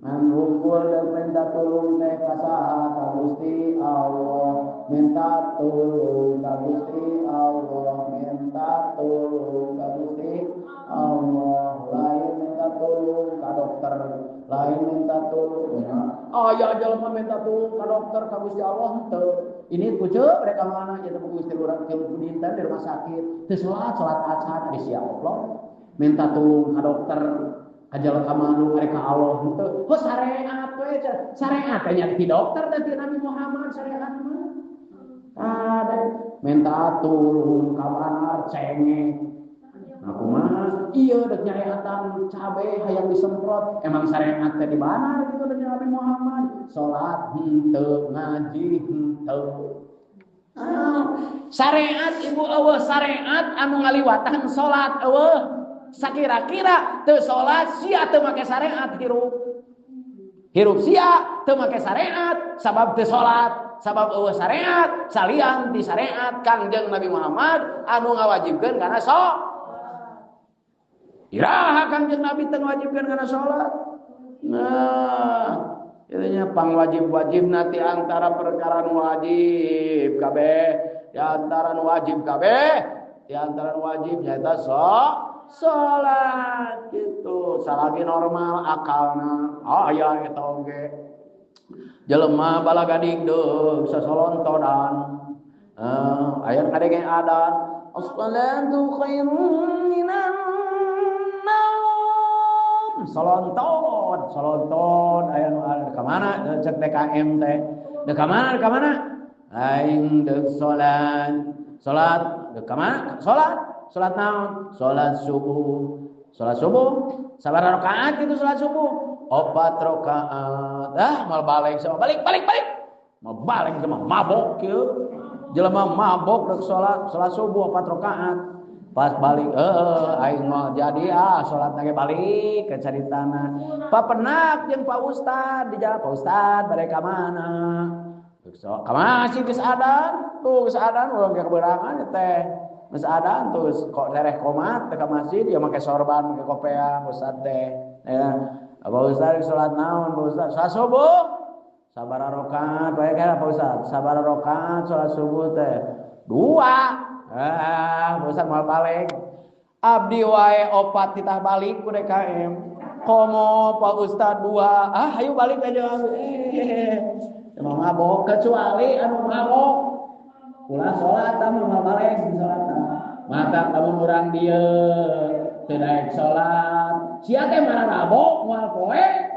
Ngan hungkul deuk minta tulung teh ka saha? Ka Gusti Allah. Minta tulung ka Gusti Allah, minta tulung ka Gusti Allah. Lain minta tulung ka dokter, lain minta tulung. Aya jelema minta tulung ka dokter ka Gusti Allah henteu. Ini kucu mereka mana ieu teh Gusti urang tilu dinten di rumah sakit. Teu salat, salat acan ari sia goblok. Minta tulung ka dokter, ka jelema manu mereka Allah henteu. Heuh syariat we, syariat teh nya ti dokter da ti Nabi Muhammad syariat mah. Ada minta tulung ka banar cengeng. Nah kumaha? Ieu deuk nyareatan cabe hayang disemprot. Emang syariat teh di banar kitu deuk Nabi Muhammad. Salat henteu, ngaji henteu. Syariat ibu eueuh syariat anu ngaliwatan salat eueuh. Sakira-kira teu salat sia teu make syariat hirup. Hirup sia teu make syariat sabab teu salat. Sabab eueuh syariat salian ti syariat Kangjeng Nabi Muhammad anu ngawajibkeun kana salat. Iraha Kangjeng Nabi teu ngawajibkeun kana salat. Nah, ieu nya pangwajib-wajibna ti antara perkara nu wajib kabeh, di antara nu wajib kabeh, di antara nu wajib nyaeta salat gitu. Salagi normal akalna. Ah aya eta oge. Jelema balagading deuk sasolontodan. Aya kadenge adan, as-salatu khairum minan naum. Solonton, solonton aya nu ka mana cek DKM teh. Deuk ka mana? Ka mana? Aing deuk salat. Salat deuk ka mana? Salat. Salat naon? Salat subuh. Salat subuh sabaraha rakaat kitu salat subuh? 4 rakaat. Ah, mal balik sama balik balik balik. Mal balik sama mabok kieu. Jelema mabok rek salat, salat subuh 4 rakaat. Pas balik aing mah jadi salat ge balik ke caritana. Papenak jeung Pak Ustad di jalan, Pak Ustad bade ka mana? Ka mana sih geus adan? Tuh geus adan urang ge keberangan teh. Geus adan terus kok tereh komat teh ka masjid ya make sorban, make kopea Ustad teh. Ya. Pak Ustad salat naon Pak Ustad? Salat subuh. Sabaraha rakaat bae kana Pak Ustad? Sabaraha rakaat salat subuh teh? 2. Ah, Pak Ustad moal balik. Abdi wae 4 titah balik ku DKM. Komo Pak Ustad 2. Ah, ayo balik aja. Emang mabok kecuali anu mabok. Ulah salat anu moal balik salat. Mata lamun urang dieu teu daek salat, sia teh mararabok moal poe.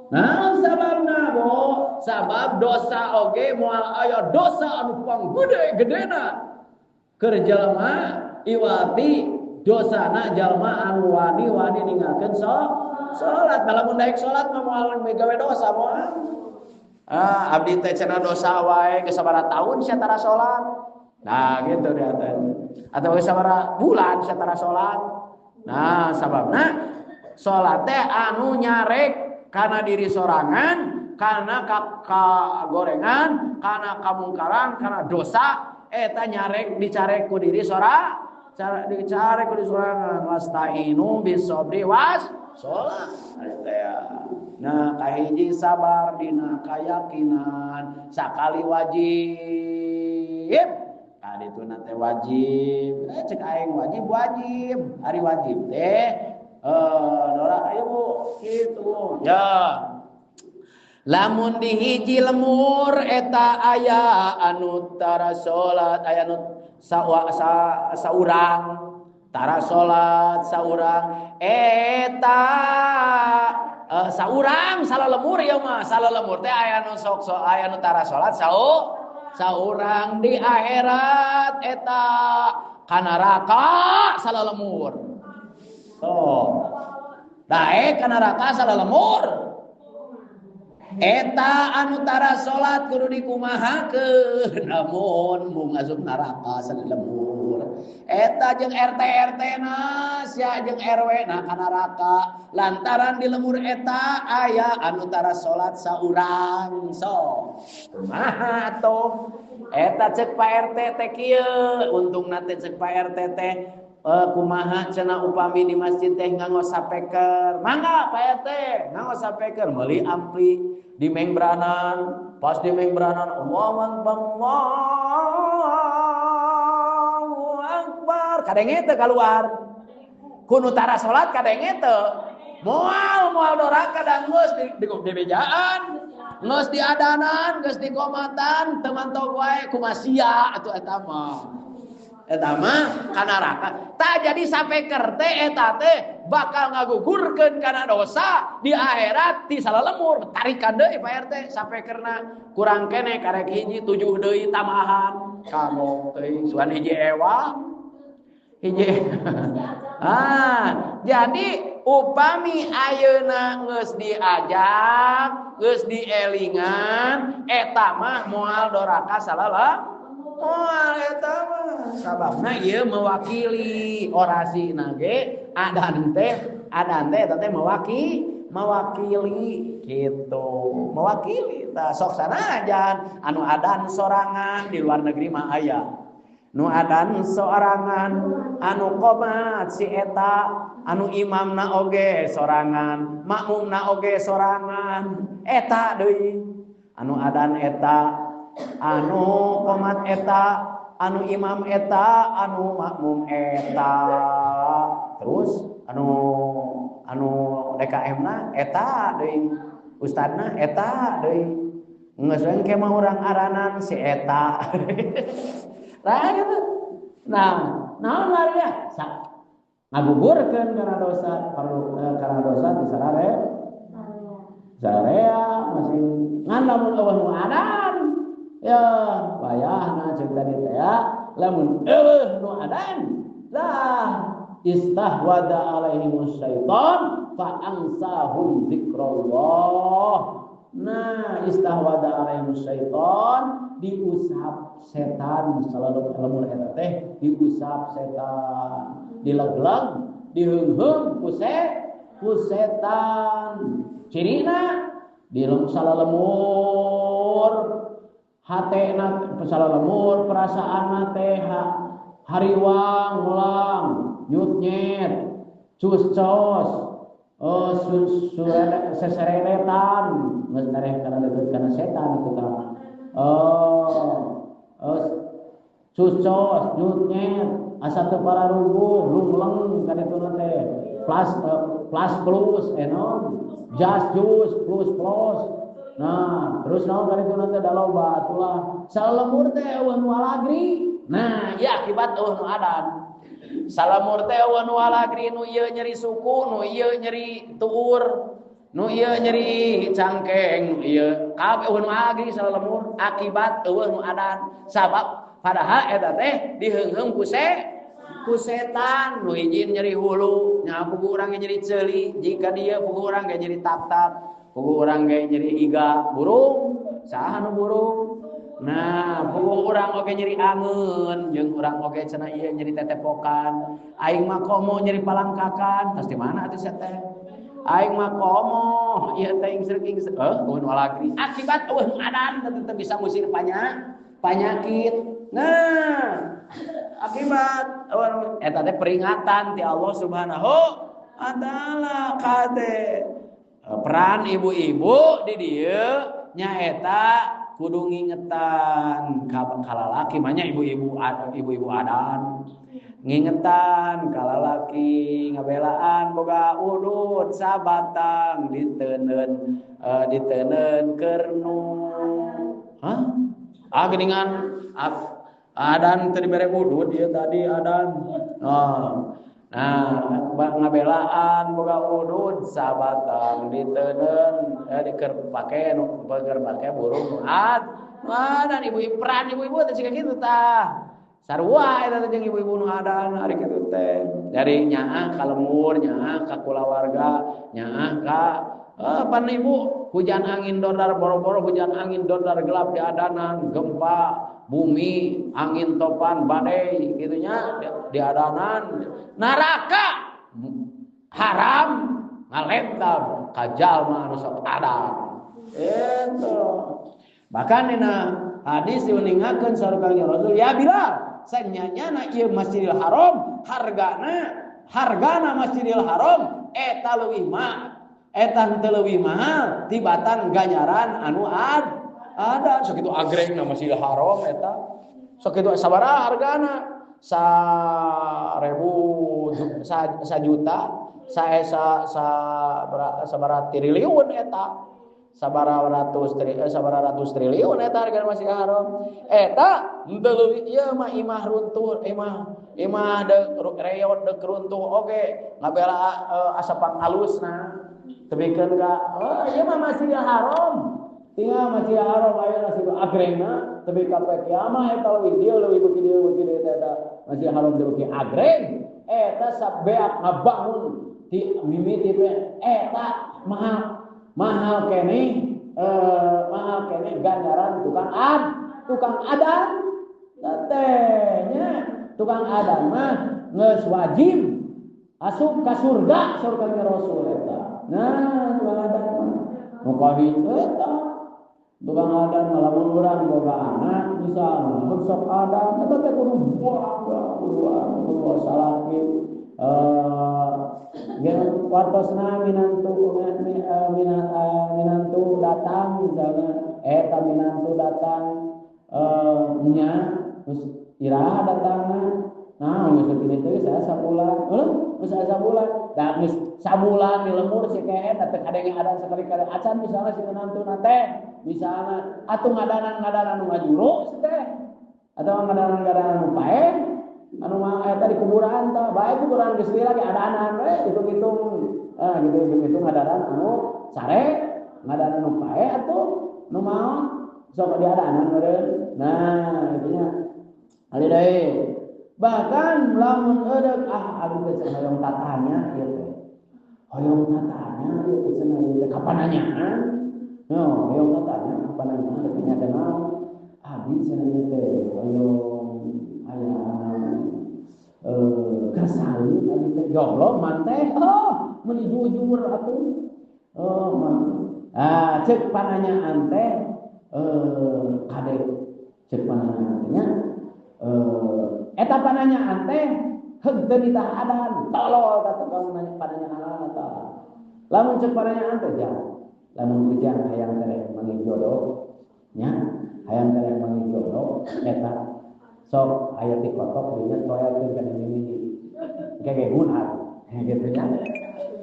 Naon sababna, Bo? Sabab dosa oge moal aya dosa anu panggede-gedena. Keur jelema iwati dosana jalma anu wani-wani ninggalkeun salat. Lamun daek salat mah moal gawe dosa moal. Ah, abdi teh cenah dosa wae geus sabaraha tahun sia tara salat. Nah, gitu dia teh. Atau geus sabaraha bulan sia tara salat. Nah, sababna salat teh anu nyarek karena diri sorangan, karena kagorengan, karena kamungkaran, karena dosa, eta nyarek dicarek ku diri dicarek ku diri sorangan. Wasta'inu bisobri was sholat. Nah, kahiji sabar dina kayakinan sakali wajib. Kadituna teh wajib. Cek aing wajib wajib. Ari wajib teh Dora ayo Bu gitu ya. Lamun dihiji lemur eta aya anu tara salat, aya anu saurang tara salat saurang eta saurang salah lemur ya mah salah lemur teh aya anu sok aya anu tara salat saurang di akhirat eta ka neraka salah lemur. Oh. Daek ka neraka salah lemur. Eta anu tara salat kudu dikumahakeun namun mung asup neraka salah lemur. Eta jeung RT RT na sia jeung RW na ka neraka lantaran di lemur eta aya anu tara salat saurang so. Kumaha atuh? Eta cek Pak RT teh kieu, untungna teh cek Pak RT teh kumaha cenah upami di masjid teh nganggo sapeker. Mangga Pak RT nganggo sapeker meuli ampli di membranan, pas di membranan Allahu Akbar Allahu Akbar kadenge teu kaluar. Ku nu tara salat kadenge teu. Moal moal doraka da geus di bejaan, geus diadanan, geus dikomatan, teu mantog wae kumasia atuh eta mah. Eta mah ka neraka. Tak jadi sapeker teh eta teh bakal ngagugurkeun kana dosa di akhirat ti salah lemur. Tarikan deui Pak RT sapekerna kurang kene karek hiji 7 deui tambahan. Kagok teuing suan hiji ewa. Hiji. Ah, jadi upami ayeuna geus diajak, geus dielingan, eta mah moal doraka salah. Moal eta mah sababna ieu mewakili orasi nage adan teh eta teh mewakili gitu, mewakili tah sok sanajan anu adan sorangan di luar negeri mah aya. Nu adan sorangan, anu qomat si eta, anu imamna oge sorangan, makmumna oge sorangan, eta deui. Anu adan eta, anu qomat eta, anu imam eta, anu makmum eta. Terus anu DKM na eta deui, ustadna eta deui. Geus we engke mah urang aranan si eta. Nah gitu. Nah, naon larinya? Ngagugurkeun kana dosa, perlu kana dosa di sarare. Sarea masih ngan lamun eueuh nu adan. Ya, wayahna ceuk tadi teh ya, lamun eueuh nu adan, lah istahwada alaihimus syaitan fa ansahum dzikrallah. Nah, istahwada alaihimus syaitan diusap setan selalu lemur eta teh diusap setan, dilegleg, diheungheung ku setan. Cirina di salah lemur hatena salah lemur perasaanna teh hariwang ulang nyut-nyet cus-cos oh sesereretan geus tareh kana deukeut kana setan itu tah. Oh, cucos, nyut-nyet, asa teu pararuguh, lungleng kadituna teh. Plus plus plus naon? Jas jus plus plus. Nah, terus naon kadituna teh da loba atulah. Salemur teh eueuh nu alagri. Nah, ya akibat eueuh nu adan. Salamur teh eueuh nu walagri nu ieu nyeri suku, nu ieu nyeri tuur, nu ieu nyeri cangkeng, nu ieu kabeh eueuh nu walagri salamur akibat eueuh nu adan. Sabab padahal eta teh diheungheung ku setan, nu hiji nyeri hulu, nya puguh urang ge nyeri ceuli, jika dia puguh urang ge nyeri tap-tap, puguh urang ge nyeri iga burung, saha nu burung. Nah, puguh urang oge nyeri angeun, jeung urang oge cenah ieu nyeri tetepokan. Aing mah komo nyeri palangkakan, tas di mana atuh sia teh? Aing mah komo ieu teh ingsrek-ingsrek, eueuh nu walagri. Akibat eueuh nu adan teu bisa ngusir panyakit. Nah, akibat eta teh peringatan ti Allah Subhanahu wa taala kade. Peran ibu-ibu di dieu nyaeta kudu ngingetan ka lalaki mah nya ibu-ibu adan. Ngingetan ka lalaki ngabelaan boga udud sabatang diteundeun diteundeun kernu. Hah? Ah geuningan adan teu dibere udud ieu tadi adan. Nah, ngabelaan boga udud sabatang diteundeun diker pake nu keur pake burung nu ad. Adan ibu-ibu peran ibu-ibu teh siga kitu tah. Sarua eta teh jeung ibu-ibu nu adan ari kitu teh. Dari nyaah ka lembur, nyaah ka kulawarga, nyaah ka pan ibu hujan angin dordar boro-boro hujan angin dordar gelap di adanan, gempa bumi, angin topan, badai gitunya di adanan. Neraka haram ngalentam ka jalma anu sok adan. Eta. Bahkan dina hadis diuningakeun saur Kangjeng Rasul, ya Bilal, sanyanyana ieu Masjidil Haram, hargana Masjidil Haram eta leuwih mah, eta henteu leuwih mahal tibatan ganjaran anu ada. Sakitu agrengna Masjidil Haram eta. Sakitu sabaraha hargana? 1.000 sajuta, sabaraha triliun eta. Sabaraha ratus triliun eta hargana Masjidil Haram. Eta henteu leuwih ieu mah imah runtuh, imah deuk reyot deuk runtuh oge ngabela asa pangalusna. Tebikeun ka ieu mah Masjidil Haram. Tinggal Masjidil Haram ayeuna situ agrengna tepi ka poe kiamah eta leuwih dieu leuwih beuki dieu beuki dieu eta Masjidil Haram teh beuki agreng. Eta sabeak ngabangun di mimiti teh eta mahal keneh mahal keneh ganjaran tukang adan teh nya. Tukang adan mah geus wajib asup ka surga surga Rasul eta. Nah, tukang adan mah nu kahiji eta tukang adan lamun urang boga anak misalna sok adan eta teh kudu buang kudu salaki jeung wartosna minantu datang misalna eta minantu datang nya geus iraha datangna. Nah, geus kitu teh saya sabulan. Heuh, geus aya sabulan. Da geus sabulan di lembur si keet teh kadenge adan sekali-kali acan misalna si minantuna teh misalna atuh ngadanan-ngadanan nu ngajuru si teh atau ngadanan-ngadanan nu paeh anu mah eta di kuburan tah bae kuburan geus lila ge adanan we hitung-hitung gitu hitung-hitung ngadanan anu sare ngadanan nu paeh atuh nu maot sok diadanan meureun. Nah, itunya ali deui. Bahkan lamun eureuk abdi teh cenah hoyong tatanya ieu teh. Hoyong tatanya ieu teh cenah ieu teh kapan nanyaan? No, hoyong tatanya kapan nanyaan teh nya teh naon? Abdi cenah ieu teh hoyong aya kersaeun abdi teh jomblo man teh. Oh, meuni jujur atuh. Oh, man. Ah, ceuk pananyaan teh kade ceuk pananyaan teh nya eta pananyaan teh henteu ditahadan tolol ka tukang nanya pananyaan eta. Lamun ceuk pananyaan teh jang lamun ujang hayang teh manggih jodoh nya hayang teh manggih jodoh eta sok aya ti kotok dinya toyakeun ka mimiti ge gunat gitu nya.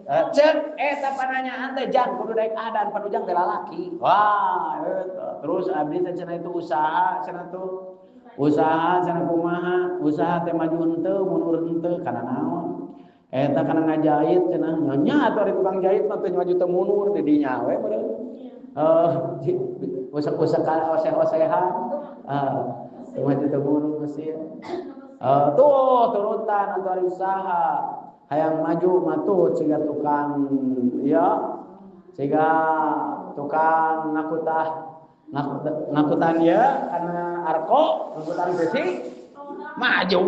Ceuk eta pananyaan teh jang kudu daek adan pan ujang teh lalaki. Wah eta terus abdi teh cenah itu usaha cenah tuh Usaha cenah kumaha? Usaha teh maju henteu, mundur henteu kana naon? Eta kana ngajahit cenah nya atuh ari tukang jahit mah teu maju teu mundur di dinya we meureun. Usek-usek oseh-osehan. Teu maju teu mundur mesin. Tuh turutan atuh ari usaha. Hayang maju mah tuh siga tukang ya, siga tukang ngakutah ngakutan ya karena arko ngakutan besi maju.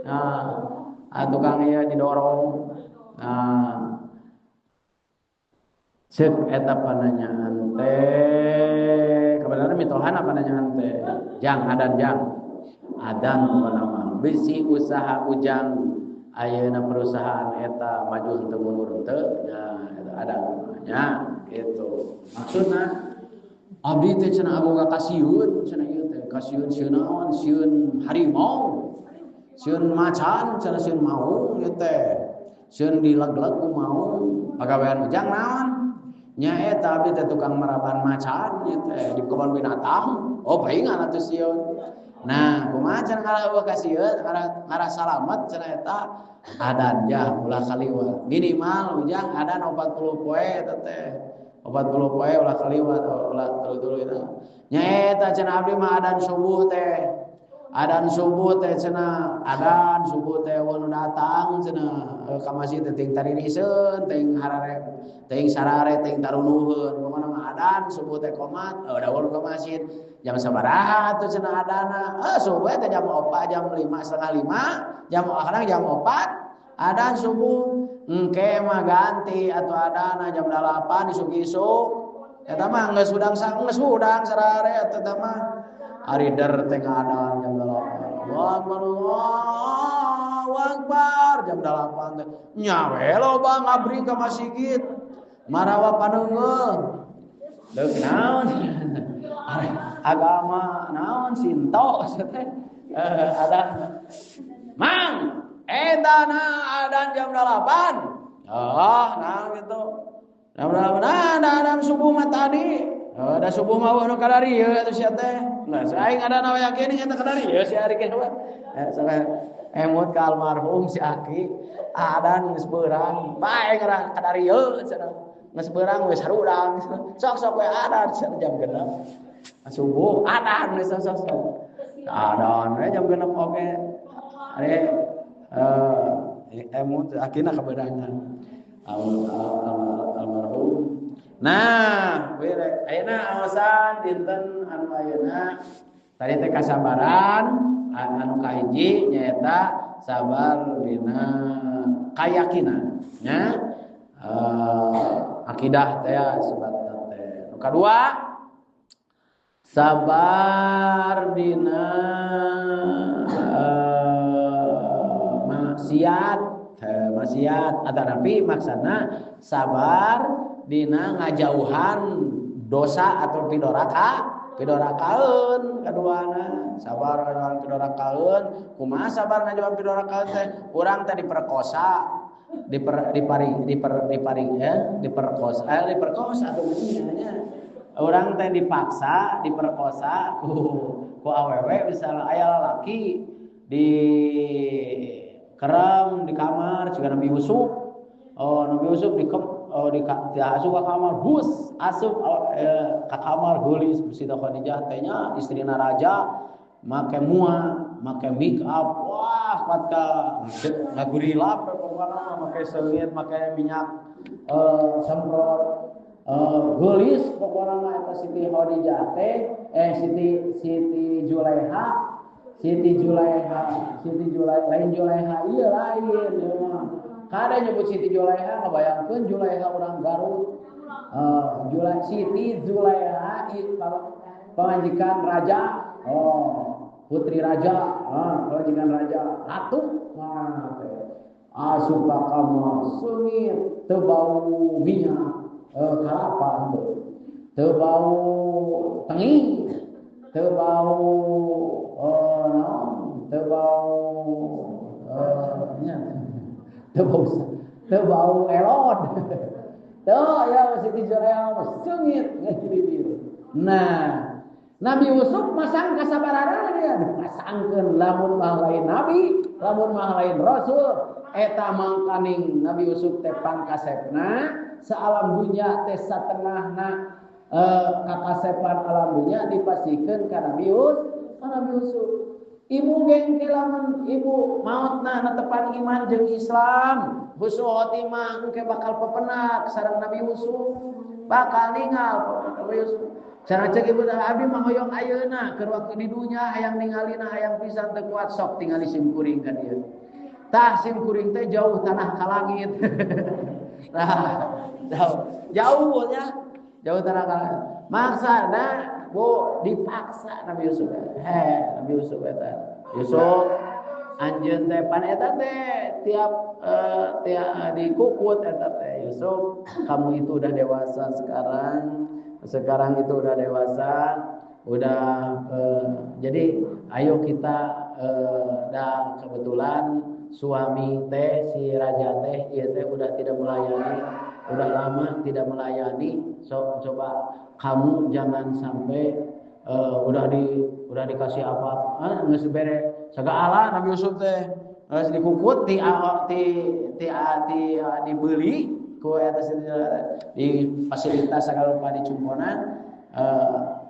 Nah, tukang ya didorong. Nah, cek eta pananyaan teh kebenaran mitohan apa nanyaan teh jang adan jang adan pokona bisi usaha ujang ayeuna perusahaan eta maju henteu mundur henteu nya eta adan nya kitu maksudna. Abdi teh cenah aboga kasieun cenah ieu teh kasieun sieun naon sieun harimau sieun macan cenah sieun maung ieu teh sieun dileg-leg ku maung pagawean ujang naon nya eta abdi teh tukang maraban macan ieu teh di kebun binatang oh paingan atuh sieun. Nah kumaha cenah ngarah eueuh kasieun ngarah salamet cenah eta adan jah ulah kaliwat minimal ujang adan 40 poe eta teh 40 poe ulah kaliwat ulah tuluy-tuluy eta. Nya eta cenah abdi mah adan subuh teh. Adan subuh teh cenah adan subuh teh nu datang cenah ka masjid teh ting taririseun, ting harare, ting sarare, ting tarunuheun. Pokona mah adan subuh teh qomat, dawuh ka masjid. Jam sabaraha atuh cenah adana? Subuh teh jam 4, jam 5:30, jam kadang jam 4 adan subuh. Engke mah ganti atau adana jam 8 isuk-isuk. Eta mah geus hudang geus hudang sarare eta mah. Ari der teh adan jam 8. Allahu Akbar jam 8 teh. Nya we loba ngabri ka masjid. Marawa paneunggeul. Deuk naon? Agama naon sinto teh. Adan. Mang etana adan jam 8. Oh, nah gitu. Jam 8 nah adan subuh mah tadi. Da subuh mah eueuh nu kadari ieu atuh sia teh. Nah, aing adan we yakin eta kadari ieu si ari kieu. Salah emut ka almarhum si Aki. Adan geus beurang, bae ngarah kadari ieu cenah. Geus beurang geus harudang. Sok-sok we adan jam 6. Subuh adan geus sok-sok. Adan we jam 6 oge. Ari emut akina kaberangan almarhum. Nah, ayeuna awasan dinten anu ayeuna tadi teh kasabaran anu kahiji nyaeta sabar dina kayakinan nya akidah teh sebatna teh. Nu kadua sabar dina maksiat, maksiat atanapi maksana sabar dina ngajauhan dosa atau pidoraka, pidorakaeun kaduana. Sabar ngajauhan pidorakaeun, kumaha sabar ngajauhan pidorakaeun teh? Urang teh diperkosa, diperkosa, diperkosa atuh nya. Urang teh dipaksa, diperkosa ku awewe misalnya aya lalaki di kerem di kamar juga Nabi Yusuf. Oh, Nabi Yusuf di asup ka kamar bus asup ka kamar geulis Siti Khadijah teh nya istrina raja make mua make make up wah kuat ka ngagurilap pokona make seungit make minyak semprot geulis pokona mah eta Siti Khadijah teh Siti Julaiha Siti Julaiha Siti Julaiha lain Julaiha ieu lain ieu mah kada nyebut Siti Julaiha ngabayangkeun Julaiha urang Garut. Siti Zulaiha pamajikan raja, oh putri raja, pamajikan raja, ratu. Nah, asup ka kamar seungit teu bau minyak kalapa henteu. Teu bau tengi, teu bau naon, teu bau nya. Teu bau elon. Tuh ya Siti Julaiha seungit ngajilibir. Nah, Nabi Yusuf masang kasabarana dia dipasangkeun lamun mah lain nabi, lamun mah lain rasul, eta mangkaning Nabi Yusuf teh pangkasepna saalam dunya teh satengahna kakasepan alam dunya dipasikeun ka Nabi Yusuf. Ibu gengke lamun ibu mautna netepan iman jeung Islam, husnul khotimah engke bakal pepenak sareng Nabi Yusuf, bakal ningal Nabi Yusuf. Cara cek ibu dah abi mah hoyong ayeuna keur waktu di dunya hayang ningalina hayang pisan teu kuat sok tingali sim kuring ka dieu. Tah sim kuring teh jauh tanah ka langit. Nah, jauh nya, jauh tanah ka langit. Maksana bu dipaksa Nabi Yusuf. Nabi Yusuf eta. Yusuf anjeun teh pan eta teh tiap dikukut eta teh Yusuf, kamu itu udah dewasa sekarang. Sekarang itu udah dewasa, udah jadi ayo kita dah kebetulan suami teh si raja teh ieu teh udah tidak melayani, udah lama tidak melayani. So, coba kamu jangan sampai udah dikasih apa, geus bere sagala Nabi Yusuf teh geus dikukut di dibeli ku eta di fasilitas sagala rupa dicumponan.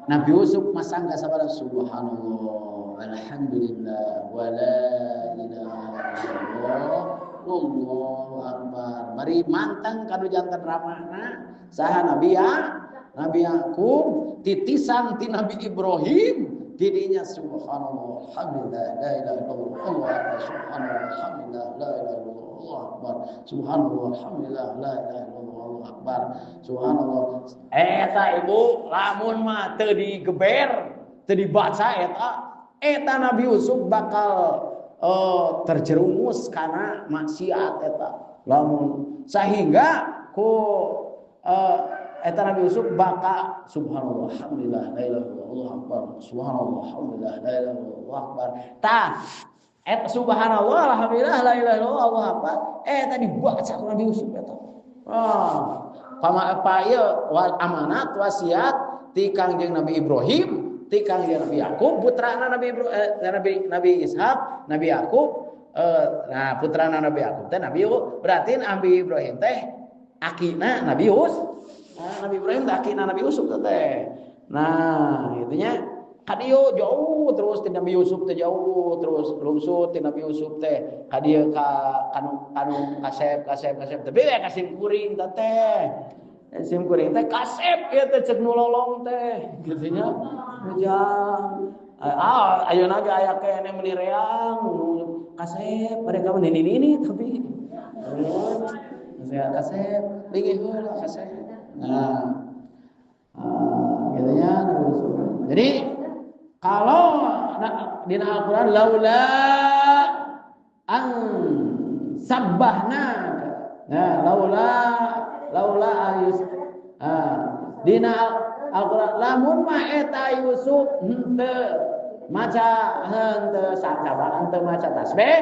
Nabi Yusuf masang ka sabada subhanallah alhamdulillah wala ilaha illallah wallahu akbar. Bari manteng kanu janten ramana saha Nabi ya Nabi Yakub titisan ti Nabi Ibrahim didinya subhanallah alhamdulillah la ilaha illallah allahu akbar subhanallah alhamdulillah la ilaha illallah allahu akbar subhanallah alhamdulillah la ilaha illallah allahu akbar subhanallah. Eta ibu lamun mah teu digeber teu dibaca eta Nabi Yusuf bakal terjerumus karena maksiat eta lamun sehingga ku eta Nabi Yusuf bakal subhanallah alhamdulillah la ilaha illallah allahu akbar subhanallah alhamdulillah la ilaha illallah allahu akbar. Tah eta subhanallah alhamdulillah la ilaha illallah allahu akbar eta dibaca ku Nabi Yusuf eta. Pama ieu amanat wasiat ti Kangjeng Nabi Ibrahim, ti Kangjeng Nabi Yakub, putrana Nabi Nabi Ishak, Nabi Yakub, nah putrana Nabi Yakub teh Nabi berarti Nabi Ibrahim teh akina Nabi Yusuf. Nah, Nabi Ibrahim teh akina Nabi Yusuf teh. Nah, itunya ka dieu jauh terus ti Nabi Yusuf teh jauh terus lungsut ti Nabi Yusuf teh ka dieu ka kanu kasep tapi we ka sim kuring teh. Sim kuring teh kasep ieu teh ceuk nu lolong teh kitu nya. Ujang. Ah, ayeuna ge aya keneh meuni reang kasep mereka mah nini-nini tapi. Saya kasep, linggih heula kasep. Nah, gitu nya. Jadi kalau di Al-Qur'an laula an sabbahna, nah laula ayus, dina Al-Qur'an lamun mah eta Yusuf henteu maca henteu sacaban henteu maca tasbih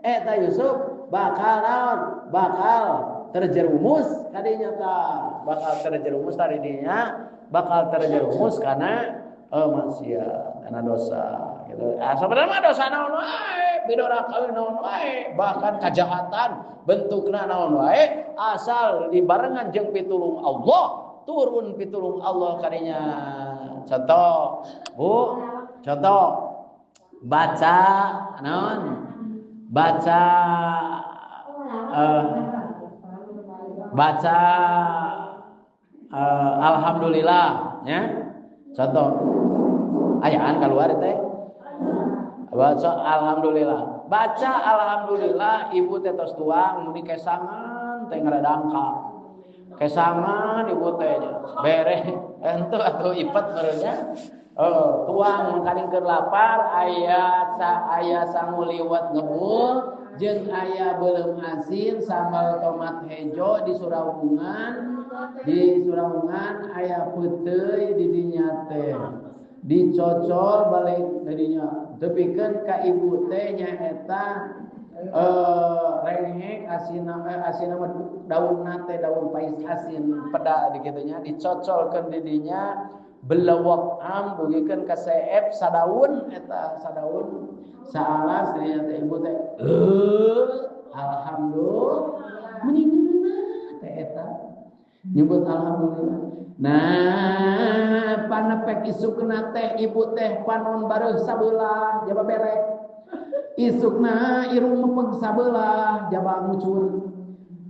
eta Yusuf bakal naon bakal terjerumus kadinya tah bakal terjerumus tadinya bakal terjerumus karena maksiat karena dosa gitu. Sebenarnya mah dosa naon wae, bidoraka naon wae, bahkan kejahatan bentukna naon wae asal dibarengan jeung pitulung Allah, turun pitulung Allah kadinya. Contoh, Bu, contoh baca naon? Baca baca alhamdulillah ya. Contoh ayaan keluar teh. Baca alhamdulillah. Baca alhamdulillah ibu teh tos tuang muni kesangan teh ngaradangkak. Kesangan ibu teh bere entu atuh ipet meureunnya. Tuang mangkaning keur lapar aya sangu liwet ngebul jeung aya beuleum asin sambal tomat hejo di Surawungan aya peuteuy di dinya teh dicocol balik dinya tepikeun ka ibu teh nyaeta rengek asin mah daunna teh daun pais asin peda di kitu nya dicocolkeun di dinya Belewek am dugikeun ka seep sadaun eta sadaun saalas dirinya teh ibu teh alhamdulillah meningeunah teh eta nyebut alhamdulillah. Nah panepek isukna teh ibu teh panon bareuh sabelah jaba berek isukna irung mepeng sabelah jaba ngucur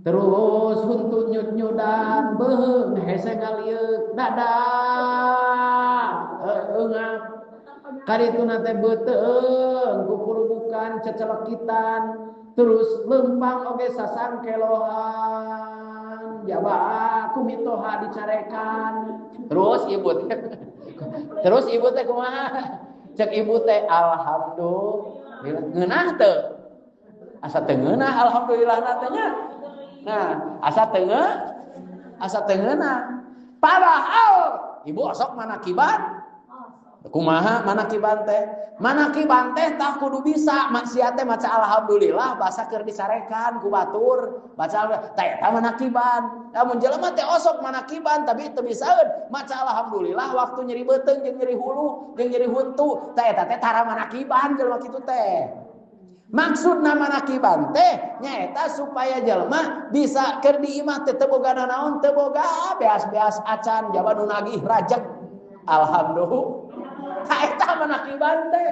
terus huntu nyud-nyudan beuheung hese ngalieuk dada eungap karituna teh beuteung kukurubukan cecelekitan terus lempang oge sasangkelohan jaba kumitoha dicarekan terus ibu teh terus ibu teh kumaha cek ibu teh alhamdulillah ngeunah teu asa teu ngeunah alhamdulillah na teh nya. Nah, asa teu ngeunah. Padahal ibu osok manakiban. Kumaha manakiban teh? Manakiban teh tah kudu bisa maksiat teh maca alhamdulillah basa keur disarekan ku batur, baca teh eta manakiban. Lamun jelema teh osok manakiban tapi teu bisaeun maca alhamdulillah waktu nyeri beuteung jeung nyeri hulu jeung nyeri huntu, teh eta teh tara manakiban jelema kitu teh. Maksudna manakiban teh nyaeta supaya jelema bisa keur di imah teh teu boga nanaon teu boga beas-beas acan jaba nu nagih rajeg. Alhamdulillah. Tah eta manakiban teh.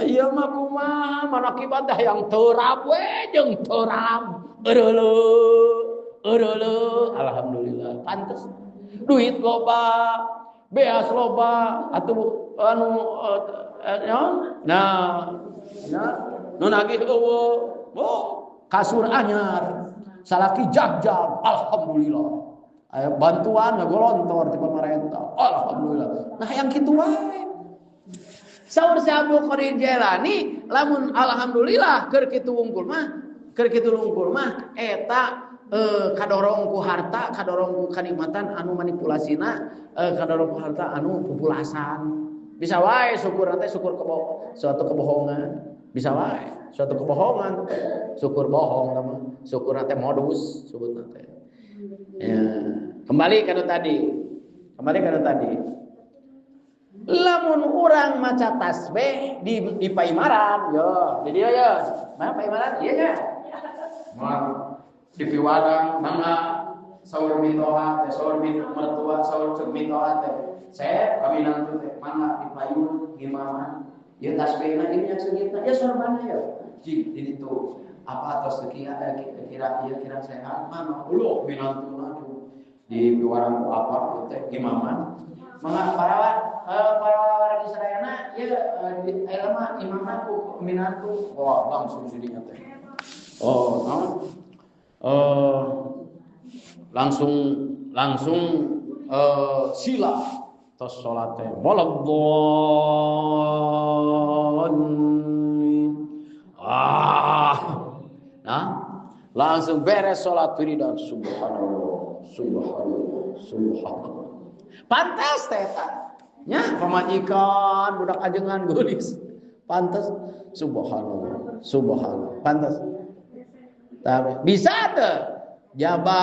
Ieu mah kumaha manakiban teh hayang terap we jeung terap. Eureuleuh, eureuleuh. Alhamdulillah pantes. Duit loba, beas loba atuh anu nah, ya, nu nagih eueuh, oh, kasur anyar, salaki jag-jag, alhamdulillah. Aya bantuan ngagolontor ti pamarentah, alhamdulillah. Nah, yang kitu wae. Saur si Abdul Qadir Jailani, lamun alhamdulillah keur kitu wungkul mah, keur kitu wungkul mah eta kadorong ku harta, kadorong ku kanikmatan anu manipulasina, kadorong ku harta anu pupulasan. Bisa wae syukur teh syukur suatu kebohongan. Bisa wae suatu kebohongan. Syukur bohong tah mah. Syukur teh modus sebutna teh. Ya, kembali kana tadi. Kembali kana tadi. Lamun urang maca tasbih di paimaran, yo, di dieu yo. Mana paimaran? Ieu nya. Moal di piwarang mangga saur mitoha teh, saur mertua, saur ceuk mitoha teh. Saya kami nantu teh mana di payun gimana? Ya tasbihna ieu nya seungitna ya sorbana ya. Jig di ditu apa atos teu kira ieu kira sehat mana uluh minantuna di piwarang ku apa teh imaman. Mangga para wargi sadayana ieu aya mah imamna ku minantu. Wah, langsung di dinya teh. Oh, naon? Langsung sila tos salat teh waladhdallin. Ah. Nah, langsung beres salat wiridan subhanallah, subhanallah, subhanallah. Pantes teh eta. Nya pamajikan budak ajengan geulis. Pantes subhanallah, subhanallah. Pantes. Tapi bisa teu? Jaba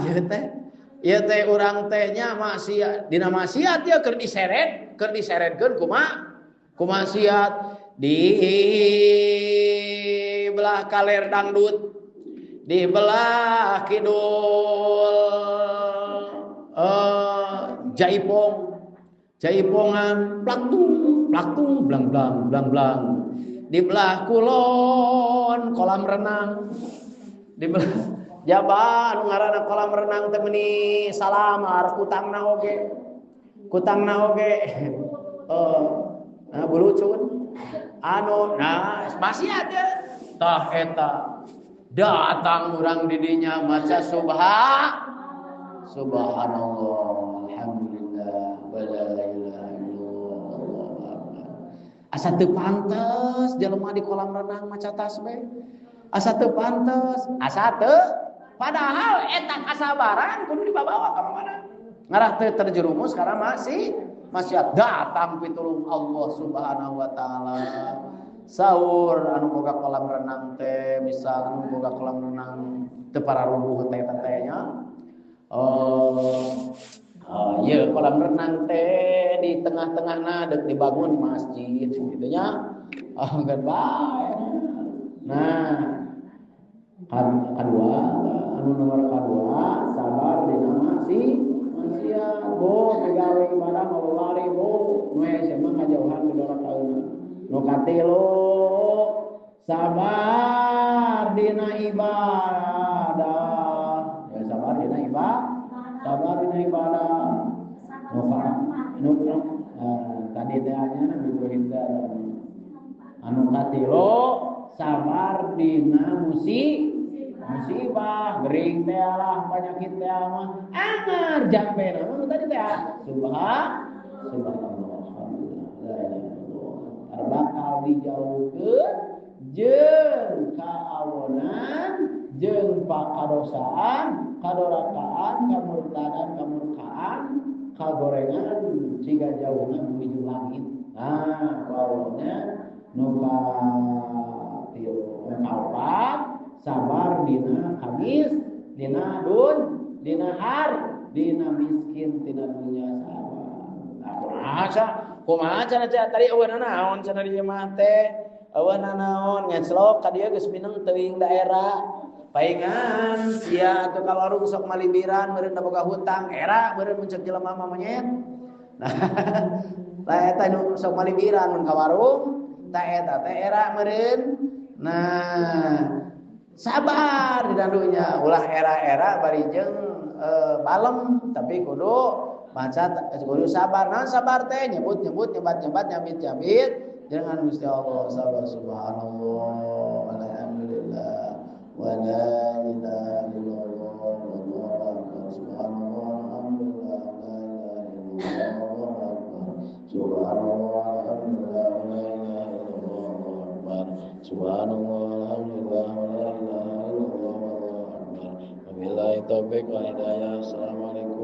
ieu teh. Ieu teh urang teh nya maksiat, dina maksiat ieu keur diseret, keur diseretkeun kumaha? Ku maksiat di belah kaler dangdut, di belah kidul jaipong, jaipongan plaktung, plaktung, blang blang blang blang. Di belah kulon kolam renang, di belah jaba anu ngaranna kolam renang teh meuni salamar kutangna oge. Kutangna oge. Nah bulucun. Anu nah masih ada. Tah eta datang urang di dinya maca subhanallah alhamdulillah wala ilaha illallah. Asa teu pantes jelema di kolam renang maca tasbih. Asa teu pantes, asa teu. Padahal eta kasabaran kudu dibawa ka mana? Ngarah teu terjerumus karena masih datang pitulung Allah Subhanahu wa taala. Saur anu boga kolam renang teh, misal anu boga kolam renang teu pararubuh teh teh nya. Oh, iya kolam renang teh di tengah-tengahna deuk dibangun masjid kitu nya. Oh, kan bae. Nah, kadua anu nomor kadua sabar dina maksiat. Bo migawe ibadah mawari bo nu hese mah ngajauhan ku dorakaeuna. Nu katilu sabar dina ibadah. Ya sabar dina ibadah. Sabar dina ibadah. Nu tadi teh nya Nabi Ibrahim teh anu katilu sabar dina musibah gering teh lah penyakit teh mah angar jampe nu tadi teh subhanallah la ilaha illallah bakal dijauhkeun jeung kaawonan jeung pakadosaan kadorakaan kamurtadan kamurkaan kagorengan siga jauhna bumi jeung langit. Nah bawahnya nu katilu kaopat sabar dina kamis dina dun dina har dina miskin tina dunya sabar. Nah kumaha kumaha cenah tadi eueuh naon cenah di imah teh eueuh naon ngeclok ka dieu geus mineng teuing daerah paingan sia atuh ka warung sok malibiran meureun boga hutang era meureun mun ceuk jelema mah monyet. Nah lah eta nu sok malibiran mun ka warung ta eta teh era meureun. Nah sabar di dunya ulah era-era bari jeung balem tapi kudu maca kudu sabar. Naon sabar teh nyebut-nyebut nyebat-nyebat nyabit-nyabit jangan Gusti Allah sabar subhanallah alhamdulillah wa la ilaha illallah wallahu akbar subhanallah alhamdulillah la ilaha illallah wallahu akbar subhanallah alhamdulillah la ilaha illallah wallahu akbar subhanallah alhamdulillah la ilaha illallah wallahu akbar. Wabillahi taufik wal hidayah. Assalamualaikum.